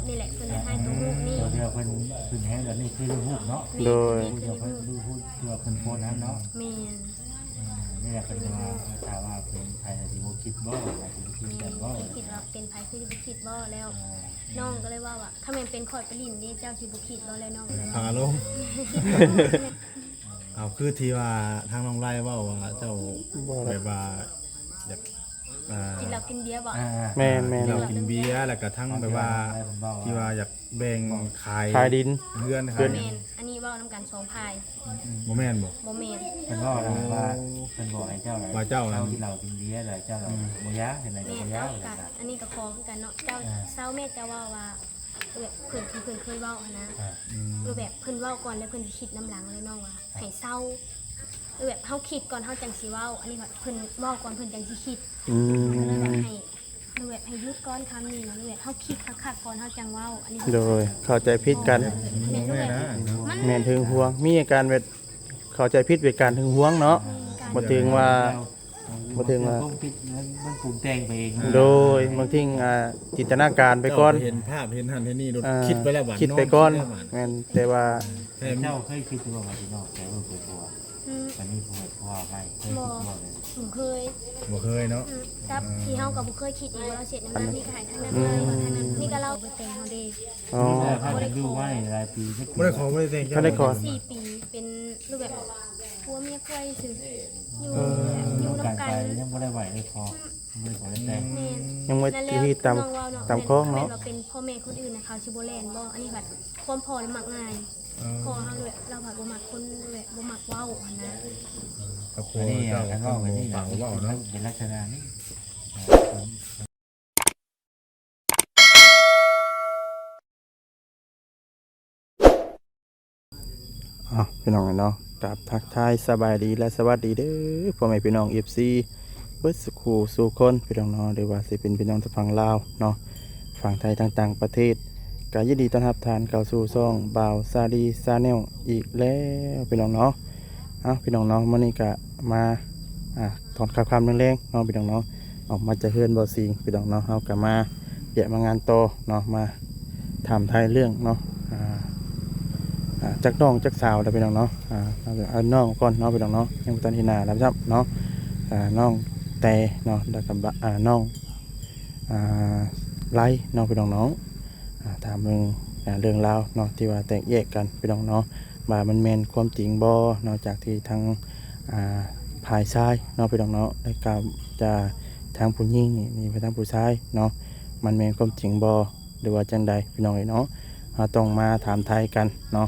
ນີ້ແຫຼະ ເພິ່ນເລີຍໃຫ້ໂຕຮູບນີ້ ໂຕທີ່ວ່າເພິ່ນຂຶ້ນແຮງຕອນນີ້ຄືຮູບເນາະ ໂດຍ ແມ່ນ ເພິ່ນເລີຍໃຫ້ໂຕຮູບ ໂຕທີ່ວ່າເພິ່ນໂພສນັ້ນເນາະ ແມ່ນ ອືມ ນີ້ແຫຼະເພິ່ນວ່າ ຖ້າວ່າເປັນໃຜຊິບໍ່ຄິດບໍ່ ວ່າຊິບໍ່ຄິດກັນບໍ່ ແມ່ນ ຄິດວ່າເປັນໃຜຄືຊິບໍ່ຄິດບໍ່ແລ້ວ ອ່າ ນ້ອງກໍເລີຍເວົ້າວ່າ ຖ້າແມ່ນເປັນຂ້ອຍໄປຫຼິ້ນເດ້ ເຈົ້າຊິບໍ່ຄິດບໍ່ແລ້ວ ນ້ອງກໍເລີຍວ່າ ພາລົງ ເອົາ ຄືທີ່ວ່າທາງນ້ອງໄລເວົ້າວ່າເຈົ້າ ບໍ່ ແບບວ່າຢາກ ອ່າ ກິນເຫຼົ້າກິນເບຍບໍ່? ອ່າ ແມ່ນໆ ກິນເຫຼົ້າກິນເບຍ ແລ້ວກໍທັງແບບວ່າ ທີ່ວ່າຢາກແບ່ງຂາຍ ຂາຍດິນ ເຮືອນຂາຍ ແມ່ນ ອັນນີ້ເວົ້ານຳກັນສອງຝ່າຍ ອືມໆ ບໍ່ແມ່ນບໍ່? ບໍ່ແມ່ນ ເພິ່ນເວົ້ານະ ໂອ້ ວ່າເພິ່ນບອກໃຫ້ເຈົ້າ ວ່າເຈົ້າ ເຈົ້າກິນເຫຼົ້າກິນເບຍ ແລ້ວເຈົ້າ ອືມ ບໍ່ຢາກ ຈັ່ງໃດກໍບໍ່ຢາກ ແມ່ນ ເຈົ້າກໍ ອັນນີ້ກໍຂໍຄືກັນເນາະ ເຈົ້າ ອ່າ ເຊົາແມ່ ເຈົ້າເວົ້າວ່າ ແບບເພິ່ນທີ່ເພິ່ນເຄີຍເວົ້າຫັ້ນນະ ອ່າ ອືມ ແບບເພິ່ນເວົ້າກ່ອນ ແລ້ວເພິ່ນຊິຄິດນຳຫຼັງເລີຍ ນ້ອງວ່າ ອ່າ ໃຫ້ເຊົາ ແບບເຮົາຄິດກ່ອນເຮົາຈັ່ງຊິເວົ້າ ອັນນີ້ແບບເພິ່ນເວົ້າກ່ອນເພິ່ນຈັ່ງຊິຄິດ ອືມ ກໍເລີຍວ່າໃຫ້ ຫຼືແບບໃຫ້ຢຸດກ່ອນຄຳນີ້ນະ ຫຼືແບບເຮົາຄິດຄັກໆກ່ອນເຮົາຈັ່ງເວົ້າ ອັນນີ້ ໂດຍ ເຂົ້າໃຈຜິດກັນ ແມ່ນ ແມ່ນຫຶງຫວງ ມີອາການແບບເຂົ້າໃຈຜິດເປັນການຫຶງຫວງເນາະ ແມ່ນ ບໍ່ເຖິງວ່າ ບໍ່ເຖິງວ່າ ຄວາມຄິດມັນປຸງແຕ່ງໄປເອງ ໂດຍ ບາງທີ ອ່າ ຈິນຕະນາການໄປກ່ອນ ເຈົ້າເຫັນພາບເຫັນຫັ້ນເຫັນນີ້ ອ່າ ຄິດໄປແລ້ວບາດ ຄິດໄປກ່ອນ ແມ່ນ ແຕ່ວ່າ ແຕ່ເຈົ້າເຄີຍຄິດຢູ່ບໍ່ວ່າຊິນອກໃຈລູກໄປຜົວ? ອືມ ອັນນີ້ຜົວ ຜົວໃໝ່ ເຄີຍຄິດບໍ່ເລີຍ? ບໍ່ເຄີຍ ບໍ່ເຄີຍເນາະ ອືມ ກັບ ເອີ ທີ່ເຮົາກໍບໍ່ເຄີຍຄິດອີກວ່າເຮົາຊິເຮັດແນວນັ້ນ ນີ້ກໍໃຫ້ທາງນັ້ນເລີຍ ວ່າທາງນັ້ນ ນີ້ກໍລາວໄປແຕ່ງເຮົາເດ້ ອໍ ບໍ່ໄດ້ຂໍ ບໍ່ໄດ້ຂອ ບໍ່ໄດ້ແຕ່ງ ບໍ່ໄດ້ຂໍ ສີ່ປີ ເປັນຮູບແບບຜົວເມຍຄົວຊື່ ຢູ່ ເອີ ຢູ່ນຳກັນ ຍັງບໍ່ໄດ້ໄຫວໄດ້ພໍ ອືມ ຍັງບໍ່ໄດ້ແຕ່ງ ແມ່ນ ຍັງບໍ່ ນັ້ນແຫຼະ ທີ່ຕາມ ນ້ອງເວົ້າເນາະ ຕາມຄອງເນາະ ແມ່ນວ່າເປັນພໍ່ແມ່ຄົນອື່ນນະ ເຂົາຊິບໍ່ແລ່ນບໍ່? ອັນນີ້ບັດຄວາມພໍ່ລະມັກງ່າຍ ອໍ ພໍ່ເຮົາແຫຼະ ລາວພັດບໍ່ມັກຄົນແບບບໍ່ມັກເວົ້າຫັ້ນນະ ຄອບຄົວເຈົ້າ ຄັນເວົ້າແບບນີ້ນະ ເປັນລັກສະນະນີ້ ອ້າວ ພີ່ນ້ອງເນາະ ກາບທັກທາຍສະບາຍດີ ແລະ ສະຫວັດດີເດີ ພໍ່ແມ່ພີ່ນ້ອງ ເອັຟຊີ ເບິດສູ່ຄູ່ສູ່ຄົນ ພີ່ນ້ອງເນາະ ຫຼືວ່າຊິເປັນພີ່ນ້ອງທາງຝັ່ງລາວເນາະ ຝັ່ງໄທ ທາງຕ່າງປະເທດ ກໍຍິນດີຕ້ອນຮັບທ່ານເຂົ້າສູ່ຊ່ອງບ່າວຊາລີ Channel ອີກແລ້ວ ພີ່ນ້ອງເນາະ. ເອົ້າ ພີ່ນ້ອງເນາະ ມື້ນີ້ກໍມາ ອ່າ ຕອນຄ່ຳໆແລງໆເນາະ ພີ່ນ້ອງເນາະ ອອກມາຈາກເຮືອນບໍ່ສິງ ພີ່ນ້ອງເນາະ ເຮົາກໍມາວຽກມາງານຕໍ່ເນາະ ມາ ຖາມໄຖ່ເລື່ອງເນາະ ອ່າ ອ່າ ຈັກນ້ອງຈັກສາວແລ້ວ ພີ່ນ້ອງເນາະ ອ່າ ເອົານ້ອງກ່ອນເນາະ ພີ່ນ້ອງເນາະ ຍັງບໍ່ທັນເຫັນໜ້າລາວຊ້ຳເນາະ ອ່າ ນ້ອງແຕ່ເນາະ ແລ້ວກໍ ອ່າ ນ້ອງ ອ່າ ໄລເນາະ ພີ່ນ້ອງເນາະ ອ່າ ຖາມເບິ່ງ ອ່າ ເລື່ອງລາວເນາະ ທີ່ວ່າແຕກແຍກກັນ ພີ່ນ້ອງເນາະ ວ່າມັນແມ່ນຄວາມຈິງບໍ່ເນາະ ຈາກທີ່ທາງ ອ່າ ຝ່າຍຊາຍເນາະ ພີ່ນ້ອງເນາະ ໄດ້ກ່າວຈາທາງຜູ້ຍິງນີ້ ນີ້ໄປທາງຜູ້ຊາຍເນາະ ມັນແມ່ນຄວາມຈິງບໍ່ ຫຼືວ່າຈັ່ງໃດ ພີ່ນ້ອງເອີຍເນາະ ເຮົາຕ້ອງມາຖາມໄຖ່ກັນເນາະ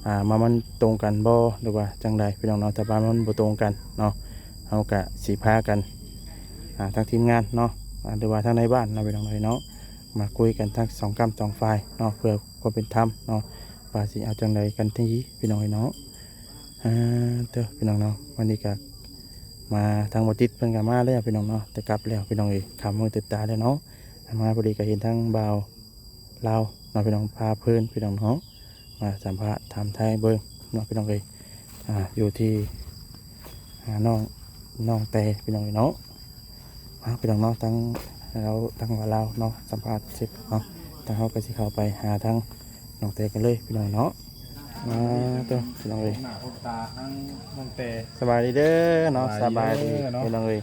ອ່າ ວ່າມັນຕົງກັນບໍ່ ຫຼືວ່າຈັ່ງໃດ ພີ່ນ້ອງເນາະ ຖ້າວ່າມັນບໍ່ຕົງກັນເນາະ ເຮົາກະຊິພາກັນ ອ່າ ທາງທີມງານເນາະ ອ່າ ຫຼືວ່າທາງນາຍບ້ານເນາະ ພີ່ນ້ອງເອີຍເນາະ ມາຄຸຍກັນທັງສອງກ້ຳສອງຝ່າຍເນາະ ເພື່ອຄວາມເປັນທຳເນາະ ວ່າຊິເອົາຈັ່ງໃດກັນດີ ພີ່ນ້ອງເອີຍເນາະ ອ່າ ເດີ ພີ່ນ້ອງເນາະ ວັນນີ້ກະມາທາງບໍ່ຈິດເພິ່ນກະມາແລ້ວ ພີ່ນ້ອງເນາະ ແຕ່ກັບແລ້ວ ພີ່ນ້ອງເອີຍ ຄ່ຳມືຕື່ນຕາແລ້ວເນາະ ມາພໍດີກະເຫັນທາງບ່າວລາວເນາະ ພີ່ນ້ອງ ພາເພິ່ນ ພີ່ນ້ອງເນາະ ມາສຳພາດຖາມໄຖ່ເບິ່ງເນາະ ພີ່ນ້ອງເອີຍ ອ່າ ຢູ່ທີ່ ອ່າ ນ້ອງ ນ້ອງແຕ່ ພີ່ນ້ອງເອີຍເນາະ ອ່າ ພີ່ນ້ອງເນາະ ທາງລາວ ທາງວ່າລາວເນາະ ສຳພາດເສັດເນາະ ທາງເຮົາກໍຊິເຂົ້າໄປຫາທາງນ້ອງແຕ່ກັນເລີຍ ພີ່ນ້ອງເນາະ ອ່າ ເດີ ພີ່ນ້ອງເອີຍ ສະບາຍດີເດີເນາະ ສະບາຍດີເນາະ ພີ່ນ້ອງເອີຍ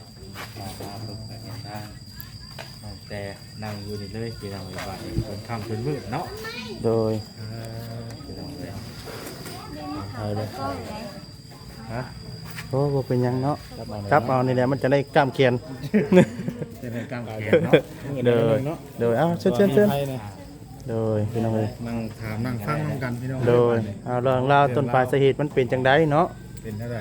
ມາ ມາເບິ່ງກັນເຫັນທາງນ້ອງແຕ່ນັ່ງຢູ່ນີ້ເລີຍ ພີ່ນ້ອງເອີຍ ບາດນີ້ເປັນຄ່ຳເປັນມືດເນາະ ໂດຍ ເອີ ພີ່ນ້ອງເອີຍ ເອົາເລີຍ ຮະ ໂອ້ ບໍ່ເປັນຫຍັງເນາະ ຈັບເອົານີ້ແຫຼະ ມັນຈະໄດ້ກ້າມແຂນ ຈະໄດ້ກ້າມແຂນເນາະ ໂດຍ ໂດຍ ເອົາ ເຊີນ ເຊີນ ເຊີນ ໂດຍ ພີ່ນ້ອງເອີຍ ນັ່ງຖາມນັ່ງຟັງນຳກັນ ພີ່ນ້ອງ ໂດຍ ເອົາ ເລື່ອງລາວຕົ້ນປາຍສາເຫດມັນເປັນຈັ່ງໃດເນາະ ເປັນຈັ່ງໃດ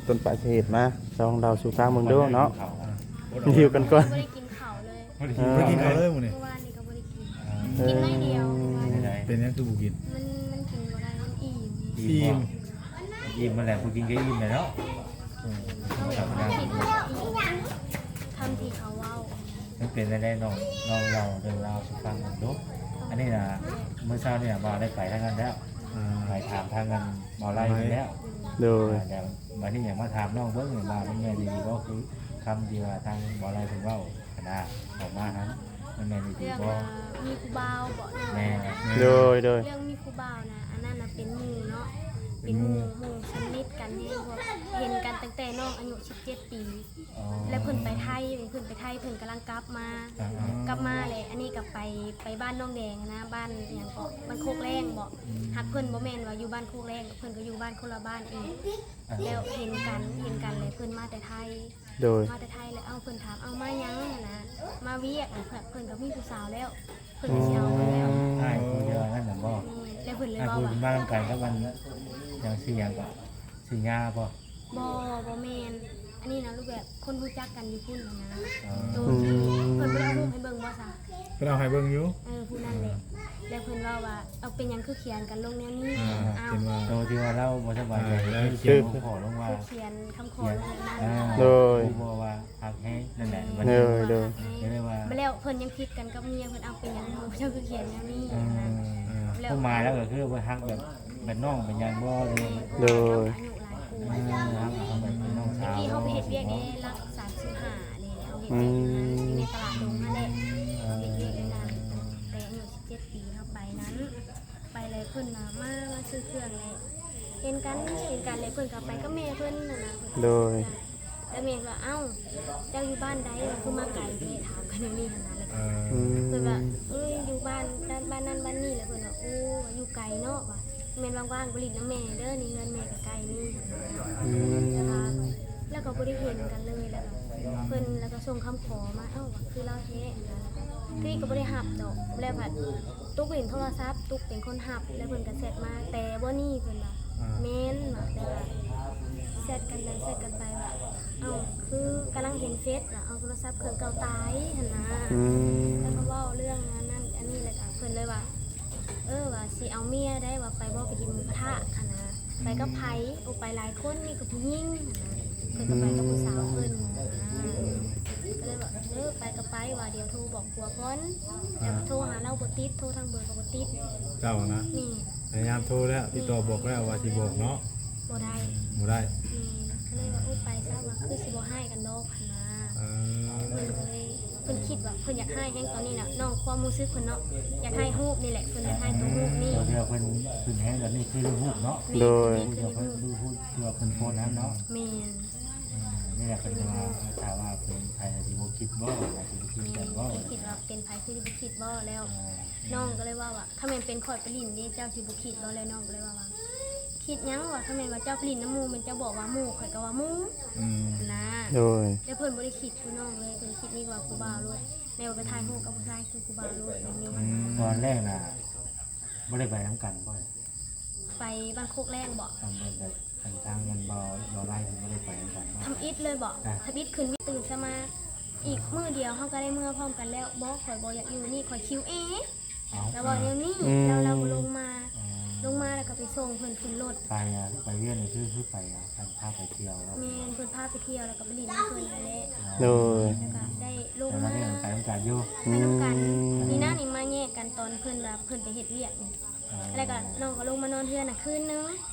ຕົ້ນປາຍສາເຫດມາ ລອງເລົ່າສູ່ຟັງເບິ່ງດູເນາະ ອ່າ ຫິວກັນກ່ອນ ບໍ່ໄດ້ກິນເຂົ້າເລີຍ ບໍ່ໄດ້ກິນ ເອີ ບໍ່ໄດ້ກິນເຂົ້າເລີຍມື້ນີ້ ເມື່ອວານນີ້ກໍບໍ່ໄດ້ກິນ ເອີ ກິນໜ້ອຍດຽວ ເປັນຫຍັງຄືບໍ່ກິນ ມັນ ມັນກິນບໍ່ໄດ້ ມັນອີ່ມ ອີ່ມ ອີ່ມ ອີ່ມຫັ້ນແຫຼະ ຜູ້ກິນກໍອີ່ມແຫຼະເນາະ ເອີ ຄຳທີ່ເຂົາເວົ້າ ມັນເປັນຈັ່ງໃດ ນ້ອງ ນ້ອງເລົ່າເລື່ອງລາວສູ່ຟັງເບິ່ງດູ ອັນນີ້ນະ ມື້ເຊົ້ານີ້ບ່າວໄດ້ໄປທາງນັ້ນແລ້ວ ອ່າ ໄປຖາມທາງນັ້ນບ່າວໄລ່ແລ້ວ ໂດຍ ອ່າ ແລ້ວບາດນີ້ຢາກມາຖາມນ້ອງເບິ່ງວ່າມັນແມ່ນອີ່ຫຼີບໍ່ ຄືຄຳທີ່ວ່າທາງບ່າວໄລ່ເພິ່ນເວົ້າຫັ້ນນະ ອອກມາຫັ້ນ ມັນແມ່ນອີ່ຫຼີບໍ່? ເລື່ອງ ອ່າ ມີຜູ້ບ່າວບໍ່? ແມ່ນ. ໂດຍໆ. ເລື່ອງມີຜູ້ບ່າວນະ ອັນນັ້ນນະເປັນໝູ່ເນາະ ເປັນໝູ່ ເປັນໝູ່ ໝູ່ສະໜິດກັນແຮງ ເພາະເຫັນກັນຕັ້ງແຕ່ນ້ອງອາຍຸສິບເຈັດປີ. ອໍ ແລ້ວເພິ່ນໄປໄທ ເພິ່ນໄປໄທ ເພິ່ນກຳລັງກັບມາ ອ່າໆ ກັບມາແລ້ວ ອັນນີ້ກໍໄປ ໄປບ້ານນ້ອງແດງນະ ບ້ານຫຍັງເກາະ ບ້ານໂຄກແລ້ງບໍ່? ອືມ ຫາກເພິ່ນບໍ່ແມ່ນວ່າຢູ່ບ້ານໂຄກແລ້ງ ເພິ່ນກໍຢູ່ບ້ານຄົນລະບ້ານອີກ. ອ່າ ແລ້ວເຫັນກັນ ເຫັນກັນແລ້ວເພິ່ນມາແຕ່ໄທ. ໂດຍ. ມາແຕ່ໄທແລ້ວ ເອົາ ເພິ່ນຖາມ ເອົາ ມາຫຍັງຫັ້ນນະ ມາວຽກ ເພິ່ນ ເພິ່ນກໍມີຜູ້ສາວແລ້ວ ເພິ່ນກໍຊິເອົາໄປແລ້ວ. ອືມ ອ້າຍຜູ້ດຽວນັ້ນນະບໍ່? ແມ່ນ. ແລ້ວເພິ່ນເລີຍເວົ້າວ່າ ອ້າຍຜູ້ມານຳກັນກັບອັນຫຍັງ ຊື່ຫຍັງເກາະ ຊື່ຍ່າບໍ່? ບໍ່ ບໍ່ແມ່ນ ອັນນີ້ນະ ຮູບແບບຄົນຮູ້ຈັກກັນຢູ່ພຸ້ນຫັ້ນນະ. ອໍ ໂດຍ. ອືມ ເພິ່ນບໍ່ໄດ້ເອົາຮູບໃຫ້ເບິ່ງບໍ່ຊະ? ເພິ່ນເອົາໃຫ້ເບິ່ງຢູ່. ເອີ ຜູ້ນັ້ນແຫຼະ. ແລ້ວເພິ່ນເວົ້າວ່າ ເອົາ ເປັນຫຍັງຄືຂຽນກັນລົງແນວນີ້? ອ່າ ເອົາ ເພິ່ນວ່າ ໂຕທີ່ວ່າລາວບໍ່ສະບາຍໃຈ ອ່າ ລາວຂຽນຫົວຂໍ້ລົງວ່າ ຄືຂຽນຄຳຂໍລົງແນວນັ້ນ. ອ່າ ໂດຍ. ຮູ້ບໍ່ວ່າຮັກແຮງ ນັ້ນແຫຼະ. ໂດຍ ໂດຍ. ກໍເລີຍວ່າ ແລ້ວເພິ່ນຍັງຜິດກັນກັບເມຍເພິ່ນ ເອົາ ເປັນຫຍັງໝູ່ເຈົ້າຄືຂຽນແນວນີ້ຫັ້ນນະ. ອ່າ ແລ້ວຄວາມໝາຍລາວກໍຄືວ່າຮັກແບບ ແບບນ້ອງເປັນຫຍັງບໍ່ ຫຼືວ່າ ໂດຍ ອາຍຸຫຼາຍກວ່າ ເອີ ຮັກເອົາແບບເປັນນ້ອງສາວ. ຕະກີ້ເຮົາໄປເຮັດວຽກເດ້ ຫຼັກສາມສິບຫ້າເດ້ ເຮົາເຮັດວຽກຢູ່ນັ້ນ ຢູ່ໃນຕະຫຼາດດົງຫັ້ນແຫຼະ. ເອີ ເຮົາເຮັດວຽກຢູ່ນັ້ນ ແຕ່ອາຍຸສິບເຈັດປີ ເຮົາໄປນັ້ນ ໄປແລ້ວເພິ່ນນະມາ ມາຊື້ເຄື່ອງແລ້ວ ເຫັນກັນ ເຫັນກັນແລ້ວເພິ່ນກໍໄປກັບແມ່ເພິ່ນຫັ້ນນະ. ໂດຍ. ແລ້ວແມ່ວ່າ ເອົ້າ ເຈົ້າຢູ່ບ້ານໃດ ຄືມາໄກແທ້ ຖາມກັນແນວນີ້ຫັ້ນນະ. ແລ້ວກໍ ເອີ ເພິ່ນວ່າ ເອີ ຢູ່ບ້ານ ບ້ານນັ້ນບ້ານນີ້. ແລ້ວເພິ່ນວ່າ ໂອ້ ຢູ່ໄກເນາະ ວ່າ ແມ່ນວ່າງໆ ໄປຫຼິ້ນນຳແມ່ເດີ ນີ້ເຮືອນແມ່ກໍໃກ້ນີ້. ອືມ ແລ້ວກໍ ແລ້ວກໍບໍ່ໄດ້ເຫັນກັນເລີຍ. ແລ້ວກໍເພິ່ນ ແລ້ວກໍສົ່ງຄຳຂໍມາ ເອົ້າ ວ່າຄືລາວແທ້ ຄືກໍບໍ່ໄດ້ຮັບດອກ. ແລ້ວພັດ ຕຸກຫຼິ້ນໂທລະສັບ ຕຸກເປັນຄົນຮັບ ແລ້ວເພິ່ນກໍແຊັດມາ ແຕ່ບໍ່ນີ້ ເພິ່ນວ່າ ອ່າ ແມ່ນວ່າ ແຕ່ວ່າແຊັດກັນໄປແຊັດກັນໄປວ່າ ເອົ້າ ຄືກຳລັງເຫັນເຟສວ່າ ເອົາໂທລະສັບເຄື່ອງເກົ່າຕາຍຫັ້ນນະ. ອືມ ແລ້ວກໍເວົ້າເລື່ອງອັນນັ້ນອັນນີ້ ແລ້ວກໍເພິ່ນເລີຍວ່າ ເອີ ວ່າຊິເອົາເມຍໄດ້ ວ່າໄປບໍ່ ໄປກິນໝູກະທະຫັ້ນນະ. ໄປກັບໃຜ? ໂອ ໄປຫຼາຍຄົນ ມີແຕ່ຜູ້ຍິງຫັ້ນນະ. ເພິ່ນກໍໄປກັບຜູ້ສາວເພິ່ນ. ອ່າ ກໍເລີຍວ່າ ເອີ ໄປກໍໄປ ວ່າດຽວໂທບອກຜົວກ່ອນ. ແລ້ວກໍໂທຫາລາວບໍ່ຕິດ ໂທທາງເບີກໍບໍ່ຕິດ. ເຈົ້ານະ? ແມ່ນ. ພະຍາຍາມໂທແລ້ວ ຕິດຕໍ່ບອກແລ້ວວ່າຊິບອກເນາະ. ບໍ່ໄດ້ ບໍ່ໄດ້. ແມ່ນ. ກໍເລີຍວ່າ ໂອ ໄປຊະ ວ່າຄືຊິບໍ່ຮ້າຍກັນດອກຫັ້ນນະ. ເອີ ເພິ່ນກໍເລີຍ ເພິ່ນຄິດວ່າເພິ່ນຢາກຮ້າຍແຮງຕອນນີ້ນະ ນ້ອງ ຄວາມຮູ້ສຶກເພິ່ນເນາະ ຢາກຖ່າຍຮູບນີ້ແຫຼະ ເພິ່ນຢາກຖ່າຍຕົວຮູບນີ້. ຕົວທີ່ວ່າເພິ່ນຂຶ້ນແຮງຕອນນີ້ຄືເລື່ອງຮູບເນາະ. ໂດຍ ເພິ່ນຢາກເບິ່ງຮູບທີ່ວ່າເພິ່ນໂພສນັ້ນເນາະ. ແມ່ນ. ອ່າ ນີ້ແຫຼະເພິ່ນວ່າ ຖ້າວ່າເປັນໃຜຊິບໍ່ຄິດບໍ່ ວ່າຊິບໍ່ຄິດກັນບໍ່. ແມ່ນ ຄິດວ່າເປັນໃຜຄືຊິບໍ່ຄິດບໍ່ແລ້ວ. ອ່າ ນ້ອງກໍເລີຍເວົ້າວ່າ ຖ້າແມ່ນເປັນຂ້ອຍໄປຫຼິ້ນນີ້ ເຈົ້າຊິບໍ່ຄິດບໍ່? ແລ້ວນ້ອງກໍເລີຍເວົ້າວ່າ ຄິດຫຍັງວະ ຄັນແມ່ນວ່າເຈົ້າໄປຫຼິ້ນນຳໝູ່ ແມ່ນເຈົ້າບອກວ່າໝູ່ ຂ້ອຍກໍວ່າໝູ່. ອືມ ນະ. ໂດຍ. ແຕ່ເພິ່ນບໍ່ໄດ້ຄິດຄືນ້ອງເລີຍ ເພິ່ນຄິດນີ້ວ່າຜູ້ບ່າວໂລດ ແນວໄປຖ່າຍຮູບກັບຜູ້ຊາຍຄືຜູ້ບ່າວໂລດ ແນວນັ້ນ. ອືມ ຕອນແລກນະ ບໍ່ໄດ້ໄປນຳກັນບໍ່? ໄປບ້ານໂຄກແລ້ງບໍ່? ອັນ ອັນທາງແມ່ນບໍ່ ບໍ່ໄດ້ ເພິ່ນບໍ່ໄດ້ໄປນຳກັນບໍ່? ທຳອິດເລີຍບໍ່? ອ່າ ທຳອິດຂຶ້ນ ຕື່ນເຊົ້າມາ ອີກມື້ດຽວເຮົາກໍໄດ້ເມືອພ້ອມກັນແລ້ວ. ບໍ່ ຂ້ອຍບໍ່ຢາກຢູ່ນີ້ ຂ້ອຍຄິວເອ. ເອົ້າ ລາວເວົ້າແນວນີ້. ອືມ ລາວ ລາວກໍລົງມາ ອໍ ລົງມາແລ້ວກໍໄປສົ່ງເພິ່ນຂຶ້ນລົດ. ໄປ ອ່າ ໄປວຽກນີ້ຄື ຄືໄປ ອ່າ ເພິ່ນພາໄປທ່ຽວບໍ່? ແມ່ນ ເພິ່ນພາໄປທ່ຽວ ແລ້ວກໍໄປຫຼິ້ນນຳເພິ່ນນັ້ນແຫຼະ. ໂດຍ. ແລ້ວກໍໄດ້ລົງມາ ແລ້ວກໍໄປນຳກັນຢູ່. ໄປນຳກັນ. ອືມ ນີ້ນະ ນີ້ມາແຍກກັນຕອນເພິ່ນວ່າເພິ່ນໄປເຮັດວຽກນີ້. ອໍ ແລ້ວກໍນ້ອງກໍລົງມານອນເຮືອນນະຄືນໜຶ່ງ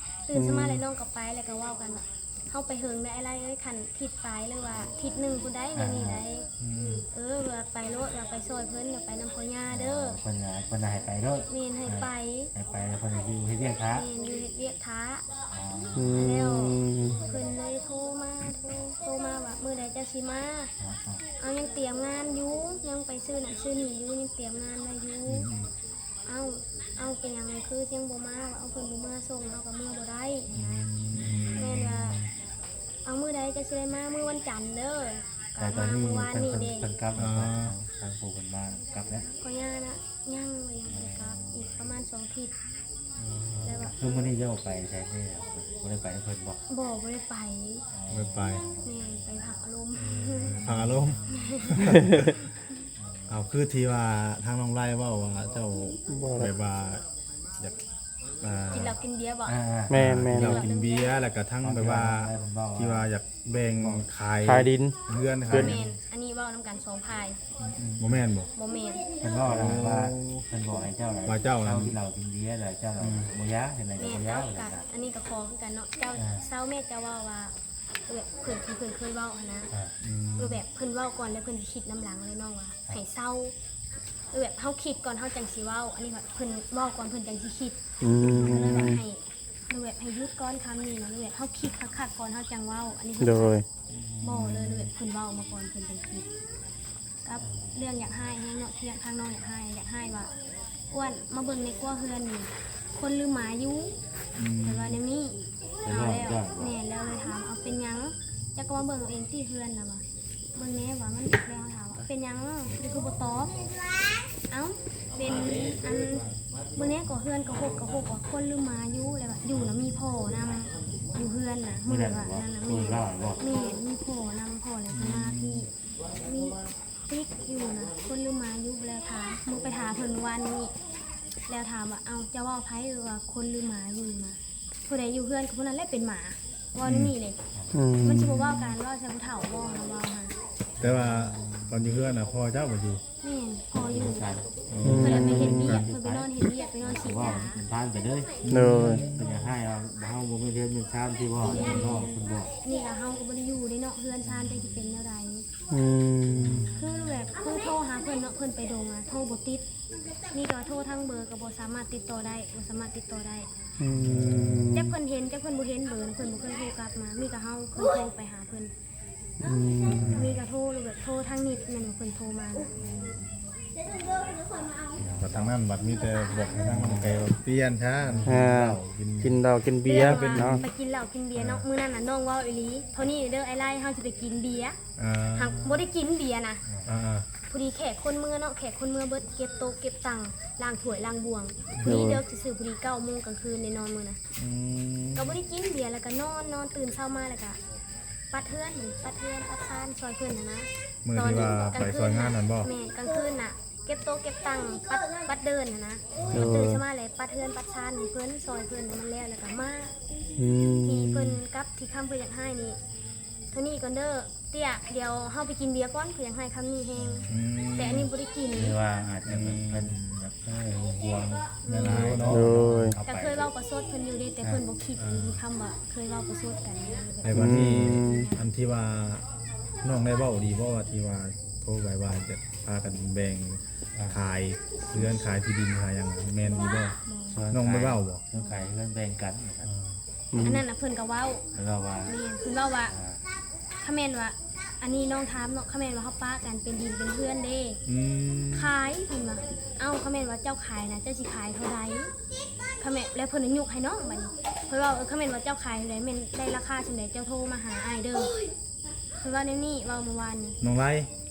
ຕື່ນເຊົ້າມາ ອືມ ແລ້ວນ້ອງກໍໄປ ແລ້ວກໍເວົ້າກັນວ່າ ເຮົາໄປເຫິງແລ້ວອ້າຍໄລ່ເອີຍ ຄັນທິດປາຍ ຫຼືວ່າທິດໜຶ່ງພຸ້ນໃດ໋ ອ່າ ດຽວນີ້ໃດ໋. ອືມ ເອີ ວ່າໄປໂລດ ວ່າໄປຊ່ອຍເພິ່ນ ຢ່າໄປນຳພໍ່ຍ່າເດີ. ເອີ ເພິ່ນ ເພິ່ນໃຫ້ໄປໂລດ. ແມ່ນ ໃຫ້ໄປ ອ່າ ໃຫ້ໄປ ແລ້ວເພິ່ນຢູ່ເຮັດວຽກຖ້າ. ແມ່ນ ຢູ່ເຮັດວຽກຖ້າ. ອໍ ອືມ ແລ້ວເພິ່ນເລີຍໂທມາ ໂທ ໂທມາວ່າ ມື້ໃດເຈົ້າຊິມາ? ອ່າ ອ່າ ເຮົາຍັງຕຽມງານຢູ່ ຍັງໄປຊື້ນັ້ນຊື້ນີ້ຢູ່ ຍັງຕຽມງານໄວ້ຢູ່. ອືມ ອືມ ເອົ້າ ເອົ້າ ເປັນຫຍັງຄືຍັງບໍ່ມາ? ວ່າ ເອົ້າ ເພິ່ນບໍ່ເມືອສົ່ງ ເຮົາກໍເມືອບໍ່ໄດ້. ອືມ ແມ່ນວ່າ ເອົາ ມື້ໃດເຈົ້າຊິໄດ້ມາ? ມື້ວັນຈັນເດີ. ແຕ່ຕອນນີ້ ກໍມາມື້ວານນີ້ເດ້ ເພິ່ນ ເພິ່ນກັບແລ້ວ. ອໍ ທາງຜູ້ເພິ່ນມາກັບແລ້ວ. ພໍ່ຍ່ານະ ຍັງ ຍັງບໍ່ທັນກັບ ອີກປະມານສອງທິດ. ອໍ ແລ້ວວ່າ ຄືມື້ນີ້ເຈົ້າໄປໃສແດ່? ບໍ່ໄດ້ໄປນຳເພິ່ນບໍ່? ບໍ່ ບໍ່ໄດ້ໄປ. ອໍ ບໍ່ໄດ້ໄປ. ແມ່ນ ໄປພັກອາລົມ. ເອີ ພັກອາລົມ. ເອົາ ຄືທີ່ວ່າທາງນ້ອງໄລເວົ້າວ່າເຈົ້າ ບໍ່ ແບບວ່າຢາກ ອ່າ ກິນເຫຼົ້າກິນເບຍບໍ່? ອ່າ ແມ່ນໆ ກິນເຫຼົ້າກິນເບຍ ແລ້ວກໍທັງແບບວ່າ ທີ່ວ່າຢາກແບ່ງຂາຍ ຂາຍດິນ ເຮືອນຂາຍ ແມ່ນ ອັນນີ້ເວົ້ານຳກັນສອງຝ່າຍ. ອືມ ບໍ່ແມ່ນບໍ່? ບໍ່ແມ່ນ. ເພິ່ນເວົ້ານະ ໂອ້ ວ່າເພິ່ນບອກໃຫ້ເຈົ້າ ວ່າເຈົ້ານະ ເຊົາກິນເຫຼົ້າກິນເບຍ ແລ້ວເຈົ້າ ອືມ ບໍ່ຢາກ ເຮັດໃດກໍບໍ່ຢາກ. ແມ່ນ ເຈົ້າກໍ ອັນນີ້ກໍຂໍຄືກັນເນາະ ເຈົ້າ ອ່າ ເຊົາແມ່ ເຈົ້າເວົ້າວ່າ ເອີ ເພິ່ນທີ່ເພິ່ນເຄີຍເວົ້າຫັ້ນນະ. ອ່າ ອືມ ຄືແບບເພິ່ນເວົ້າກ່ອນ ແລ້ວເພິ່ນຄິດນຳຫຼັງເລີຍ ນ້ອງວ່າ ໃຫ້ເຊົາ ແບບເຮົາຄິດກ່ອນເຮົາຈັ່ງຊິເວົ້າ ອັນນີ້ແບບເພິ່ນເວົ້າກ່ອນເພິ່ນຈັ່ງຊິຄິດ. ອືມ ກໍເລີຍວ່າໃຫ້ ຫຼືແບບໃຫ້ຢຸດກ່ອນຄຳນີ້ນະ ຫຼືແບບເຮົາຄິດຄັກໆກ່ອນເຮົາຈັ່ງເວົ້າ ອັນນີ້ເພິ່ນ ໂດຍ ບໍ່ເລີຍ ຫຼືແບບເພິ່ນເວົ້າມາກ່ອນເພິ່ນຈັ່ງຄິດ. ກັບເລື່ອງຢາກຮ້າຍແຮງເນາະ ທີ່ທາງນ້ອງຢາກຮ້າຍ ຢາກຮ້າຍວ່າ ອ້ວນ ມາເບິ່ງໃນກົວເຮືອນນີ້ ຄົນຫຼືໝາຢູ່? ອືມ ເພິ່ນວ່າແນວນີ້. ເພິ່ນວ່າແລ້ວ ແມ່ນ ແລ້ວເລີຍຖາມ ເອົາ ເປັນຫຍັງ? ເຈົ້າກໍມາເບິ່ງເອົາເອງຕິເຮືອນນະວ່າ ເບິ່ງແດ່ວ່າມັນ ແລ້ວເຮົາຖາມວ່າ ເປັນຫຍັງ? ຄືບໍ່ຕອບ? ເອົ້າ ເປັນອັນ ເບິ່ງແດ່ກໍເຮືອນກໍຮົກກໍຮົກວ່າ ຄົນຫຼືໝາຢູ່? ແລ້ວວ່າ ຢູ່ນະ ມີພໍ່ນຳ ຢູ່ເຮືອນນະ ມື້ວ່ານັ້ນນະ ແມ່ນ ແມ່ນ ມີພໍ່ນຳ ພໍ່ແລ້ວກໍມາທີ່ ມີຕິກຢູ່ນະ ຄົນຫຼືໝາຢູ່? ແລ້ວຖາມ ມື້ໄປຫາເພິ່ນມື້ວານນີ້ ແລ້ວຖາມວ່າ ເອົ້າ ເຈົ້າເວົ້າໃຜວ່າຄົນຫຼືໝາຢູ່ນະ? ຜູ້ໃດຢູ່ເຮືອນກໍຜູ້ນັ້ນແຫຼະເປັນໝາ ເວົ້າແນວນີ້ເລີຍ. ອືມ ມັນຊິບໍ່ເວົ້າກັນ ເວົ້າໃສ່ຜູ້ເຖົ້າບໍ່ ເຮົາເວົ້າຫັ້ນ. ແຕ່ວ່າຕອນຢູ່ເຮືອນນະ ພໍ່ເຈົ້າບໍ່ຢູ່? ແມ່ນ ພໍ່ຢູ່. ອືມ ເພິ່ນລະໄປເຮັດວຽກ ເພິ່ນໄປນອນເຮັດວຽກ ໄປນອນສີດຢາ ເພິ່ນຜ່ານໄປເລີຍ. ໂດຍ ເພິ່ນຢາກໃຫ້ເຮົາ ເຮົາບໍ່ມີເຮືອນມີຊານທີ່ວ່າ ເພິ່ນບອກ ນີ້ລະ ເຮົາກໍບໍ່ໄດ້ຢູ່ເດ້ເນາະ ເຮືອນຊານຈັກຊິເປັນແນວໃດ. ອືມ ຄືແບບ ຄືໂທຫາເພິ່ນເນາະ ເພິ່ນໄປດົງອະ ໂທບໍ່ຕິດ ນີ້ກໍໂທທາງເບີກໍບໍ່ສາມາດຕິດຕໍ່ໄດ້ ບໍ່ສາມາດຕິດຕໍ່ໄດ້. ອືມ ຈັກເພິ່ນເຫັນ ຈັກເພິ່ນບໍ່ເຫັນ ເບີນະ ເພິ່ນບໍ່ເຄີຍໂທກັບມາ ມີແຕ່ເຮົາເຄີຍໂທໄປຫາເພິ່ນ. ອືມ ມີກະໂທ ຫຼືແບບໂທທາງນິດແມ່ນບໍ່ ເພິ່ນໂທມານະ. ບັດທາງນັ້ນບັດມີແຕ່ບອກໃຫ້ທາງໄກວ່າປ່ຽນຊະ ອ່າ ກິນເຫຼົ້າກິນ ກິນເບຍ ເປັນເນາະ ໄປກິນເຫຼົ້າກິນເບຍເນາະ. ອ່າ ມື້ນັ້ນນະນ້ອງເວົ້າອີ່ຫຼີ ເທົ່ານີ້ເດີ ອ້າຍໄລ່ ເຮົາຊິໄປກິນເບຍ. ອ່າ ຫາກບໍ່ໄດ້ກິນເບຍນະ. ອ່າໆ ພໍດີແຂກຄົນເມືອເນາະ ແຂກຄົນເມືອເບິດ ເກັບໂຕະເກັບຕັ່ງ ລ້າງຖ້ວຍລ້າງບ່ວງ ພໍດີເດິກຊື່ໆ ພໍດີເກົ້າໂມງກາງຄືນໄດ້ນອນມື້ນະ. ອືມ ກໍບໍ່ໄດ້ກິນເບຍ ແລ້ວກໍນອນ ນອນ ຕື່ນເຊົ້າມາແລ້ວກໍປັດເຮືອນ ປັດເຮືອນປັດຊານຊ່ອຍເພິ່ນຫັ້ນນະ. ມື້ທີ່ວ່າໄປຊ່ອຍງານນັ້ນບໍ່? ແມ່ນ ກາງຄືນນະ ເກັບໂຕະເກັບຕັ່ງ ປັດ ປັດເດີ່ນຫັ້ນນະ. ໂດຍ ຕື່ນເຊົ້າມາແລ້ວປັດເຮືອນປັດຊານໃຫ້ເພິ່ນ ຊ່ອຍເພິ່ນໃຫ້ມັນແລ້ວ ແລ້ວກໍມາ. ອືມ ທີ່ເພິ່ນກັບທີ່ຄຳເພິ່ນຢາກໃຫ້ນີ້ ເທົ່ານີ້ກ່ອນເດີ ເຕ້ຍ ດຽວເຮົາໄປກິນເບຍກ່ອນ ເພິ່ນຢາກໃຫ້ຄຳນີ້ແຮງ. ອືມ ແຕ່ອັນນີ້ບໍ່ໄດ້ກິນ ຫຼືວ່າອາດຈະແບບເພິ່ນແບບ ເອີ ຫ່ວງຫຼາຍໆເນາະ. ໂດຍ ກໍເຄີຍເວົ້າປະຊົດເພິ່ນຢູ່ເດ້ ແຕ່ເພິ່ນບໍ່ຄິດ ອ່າ ມີຄຳວ່າເຄີຍເວົ້າປະຊົດກັນ. ແຕ່ບັດນີ້ ອືມ ອັນທີ່ວ່ານ້ອງໄດ້ເວົ້າດີບໍ່ ວ່າທີ່ວ່າໂທໄປວ່າຈະພາກັນແບ່ງ ອ່າ ຂາຍເຮືອນຂາຍທີ່ດິນຂາຍຫຍັງ ແມ່ນດີບໍ່? ບໍ່ ນ້ອງໄດ້ເວົ້າບໍ່? ເລື່ອງຂາຍເຮືອນແບ່ງກັນ. ອ່າ ອືມ ອັນນັ້ນນະເພິ່ນກໍເວົ້າ ເພິ່ນເວົ້າວ່າ ແມ່ນ ເພິ່ນເວົ້າວ່າ ອ່າ ຄັນແມ່ນວ່າ ອັນນີ້ນ້ອງຖາມເນາະ ຄັນແມ່ນວ່າເຮົາປະກັນເປັນດິນເປັນເຮືອນເດ້ ອືມ ຂາຍ ເພິ່ນວ່າ ເອົ້າ ຄັນແມ່ນວ່າເຈົ້າຂາຍນະ ເຈົ້າຊິຂາຍເທົ່າໃດ? ຄັນແມ່ນ ແລ້ວເພິ່ນນະຍຸກໃຫ້ນ້ອງບັດນີ້ ເພິ່ນວ່າ ເອີ ຄັນແມ່ນວ່າເຈົ້າຂາຍເທົ່າໃດ ແມ່ນໄດ້ລາຄາສ່ຳໃດ ເຈົ້າໂທມາຫາອ້າຍເດີ. ເພິ່ນເວົ້າແນວນີ້ ເວົ້າມື້ວານນີ້. ນ້ອງໄລ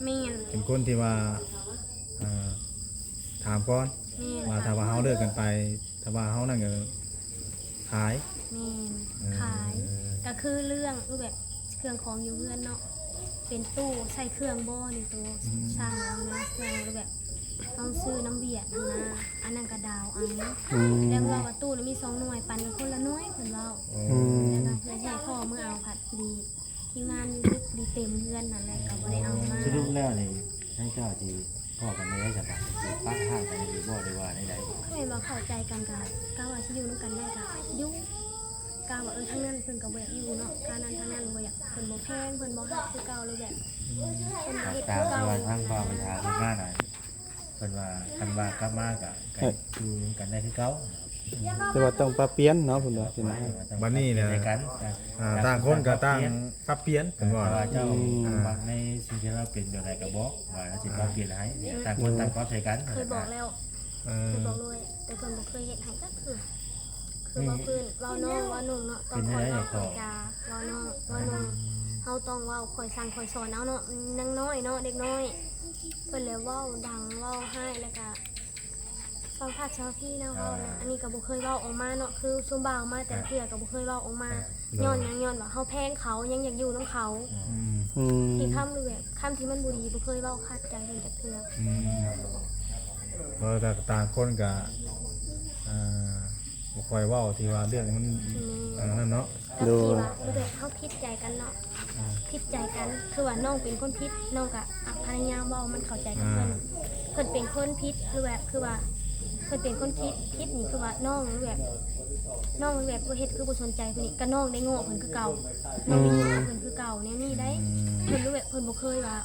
ແມ່ນ ເປັນຄົນທີ່ວ່າ ອ່າ ຖາມກ່ອນ ແມ່ນ ວ່າຖ້າວ່າເຮົາເລີກກັນໄປ ຖ້າວ່າເຮົານັ້ນກໍຂາຍ. ແມ່ນ ເອີ ຂາຍ ກໍຄືເລື່ອງ ແບບເຄື່ອງຂອງຢູ່ເຮືອນເນາະ ເປັນຕູ້ໃສ່ເຄື່ອງບໍ່ນີ້ ໂຕ ອືມ ຊ່າງເອົານະ ເຄື່ອງ ແບບເຮົາຊື້ນຳຫວຽດຫັ້ນນະ ອັນນັ້ນກໍດາວເອົາ. ອືມ ແລ້ວເວົ້າວ່າຕູ້ນະມີສອງໜ່ວຍ ປັນກັນຄົນລະໜ່ວຍ ເພິ່ນເວົ້າ. ອືມ ແລ້ວກໍເພື່ອໃຫ້ພໍ່ເມືອເອົາ ພັດພໍດີ ທີ່ງານຢູ່ທີ່ເຕັມເຮືອນຫັ້ນແຫຼະ ກໍບໍ່ໄດ້ເອົາມາ. ສະຫຼຸບແລ້ວນີ້ ໃຫ້ເຈົ້າຊິພໍ້ກັນໄດ້ຈັກບາດ ຊິປະຮ້າງກັນຢູ່ບໍ່ ຫຼືວ່າແນວໃດ? ຄັນແມ່ນວ່າເຂົ້າໃຈກັນ ກະ ກະວ່າຊິຢູ່ນຳກັນໄດ້ ກະຢູ່ ກະວ່າ ເອີ ທາງນັ້ນເພິ່ນກໍບໍ່ຢາກຢູ່ເນາະ ທາງນັ້ນ ທາງນັ້ນບໍ່ຢາກ ເພິ່ນບໍ່ແພງ ເພິ່ນບໍ່ຮັກຄືເກົ່າ ຫຼືແບບ ອືມ ເພິ່ນບໍ່ເຮັດຄືເກົ່າ. ທາງບ່າວໄປຫາເພິ່ນມານະ ເພິ່ນວ່າ ຄັນວ່າກັບມາກະ ກະຢູ່ນຳກັນໄດ້ຄືເກົ່າ. ແຕ່ວ່າຕ້ອງປັບປ່ຽນເນາະ ເພິ່ນວ່າຊີ້ນະ. ບັດນີ້ນະ ອ່າ ຕ່າງຄົນກໍຕ່າງປັບປ່ຽນ ເພິ່ນວ່າ. ຖ້າວ່າເຈົ້າ ອືມ ມັກໃນສິ່ງທີ່ລາວເປັນແບບໃດກໍບອກ ວ່າລາວຊິປັບປ່ຽນໃຫ້ ຕ່າງຄົນຕ່າງປັບໃສ່ກັນ. ເຄີຍບອກແລ້ວ ເອີ ເຄີຍບອກເລີຍ ແຕ່ເພິ່ນບໍ່ເຄີຍເຮັດໃຫ້ຈັກເທື່ອ. ຄືເວົ້າພື້ນ ເວົ້ານ້ອງ ເວົ້າໜຸ່ງເນາະ ຕ້ອງຄອຍເວົ້າຄອຍຈາ ເວົ້ານ້ອງ ເວົ້າໜຸ່ງ ເຮົາຕ້ອງເວົ້າຄອຍສັ່ງຄອຍສອນເອົາເນາະ ຍັງນ້ອຍເນາະ ເດັກນ້ອຍ ເພິ່ນແລ້ວເວົ້າດັງ ເວົ້າຮ້າຍ ແລ້ວກະ ສາວພັດສາວພີເນາະ ເວົ້ານະ ອ່າ ອັນນີ້ກໍບໍ່ເຄີຍເວົ້າອອກມາເນາະ ຄືຊຸມບ່າວມາແຕ່ລະເທື່ອກໍບໍ່ເຄີຍເວົ້າອອກມາ. ອ່າ ຍ້ອນຫຍັງ? ຍ້ອນວ່າເຮົາແພງເຂົາ ຍັງຢາກຢູ່ນຳເຂົາ. ອືມ ອືມ ທີ່ຄຳ ຫຼືແບບຄຳທີ່ມັນບໍ່ດີ ບໍ່ເຄີຍເວົ້າຂັດໃຈເພິ່ນຈັກເທື່ອ. ອືມ ເພາະວ່າຕ່າງຄົນກໍ ອ່າ ບໍ່ຄ່ອຍເວົ້າທີ່ວ່າເລື່ອງມັນ ແມ່ນ ອັນນັ້ນເນາະ. ໂດຍ ທີ່ວ່າ ຫຼືແບບເຮົາຜິດໃຈກັນເນາະ ຜິດໃຈກັນ ຄືວ່ານ້ອງເປັນຄົນຜິດ ນ້ອງກະ ອະ ພະຍາຍາມເວົ້າມັນເຂົ້າໃຈກັບເພິ່ນ ອ່າ ເພິ່ນເປັນຄົນຜິດ ຫຼືແບບ ຄືວ່າ ເພິ່ນເປັນຄົນຜິດ ຜິດນີ້ ຄືວ່ານ້ອງ ຫຼືແບບ ນ້ອງ ຫຼືແບບ ບໍ່ເຮັດ ຄືບໍ່ສົນໃຈເພິ່ນນີ້ ກະນ້ອງໄດ້ໂງ່ເພິ່ນຄືເກົ່າ ນ້ອງໄດ້ໂງ່ເພິ່ນຄືເກົ່າ ແນວນີ້ໄດ໋. ອືມ ເພິ່ນ ຫຼືແບບ ເພິ່ນບໍ່ເຄີຍວ່າ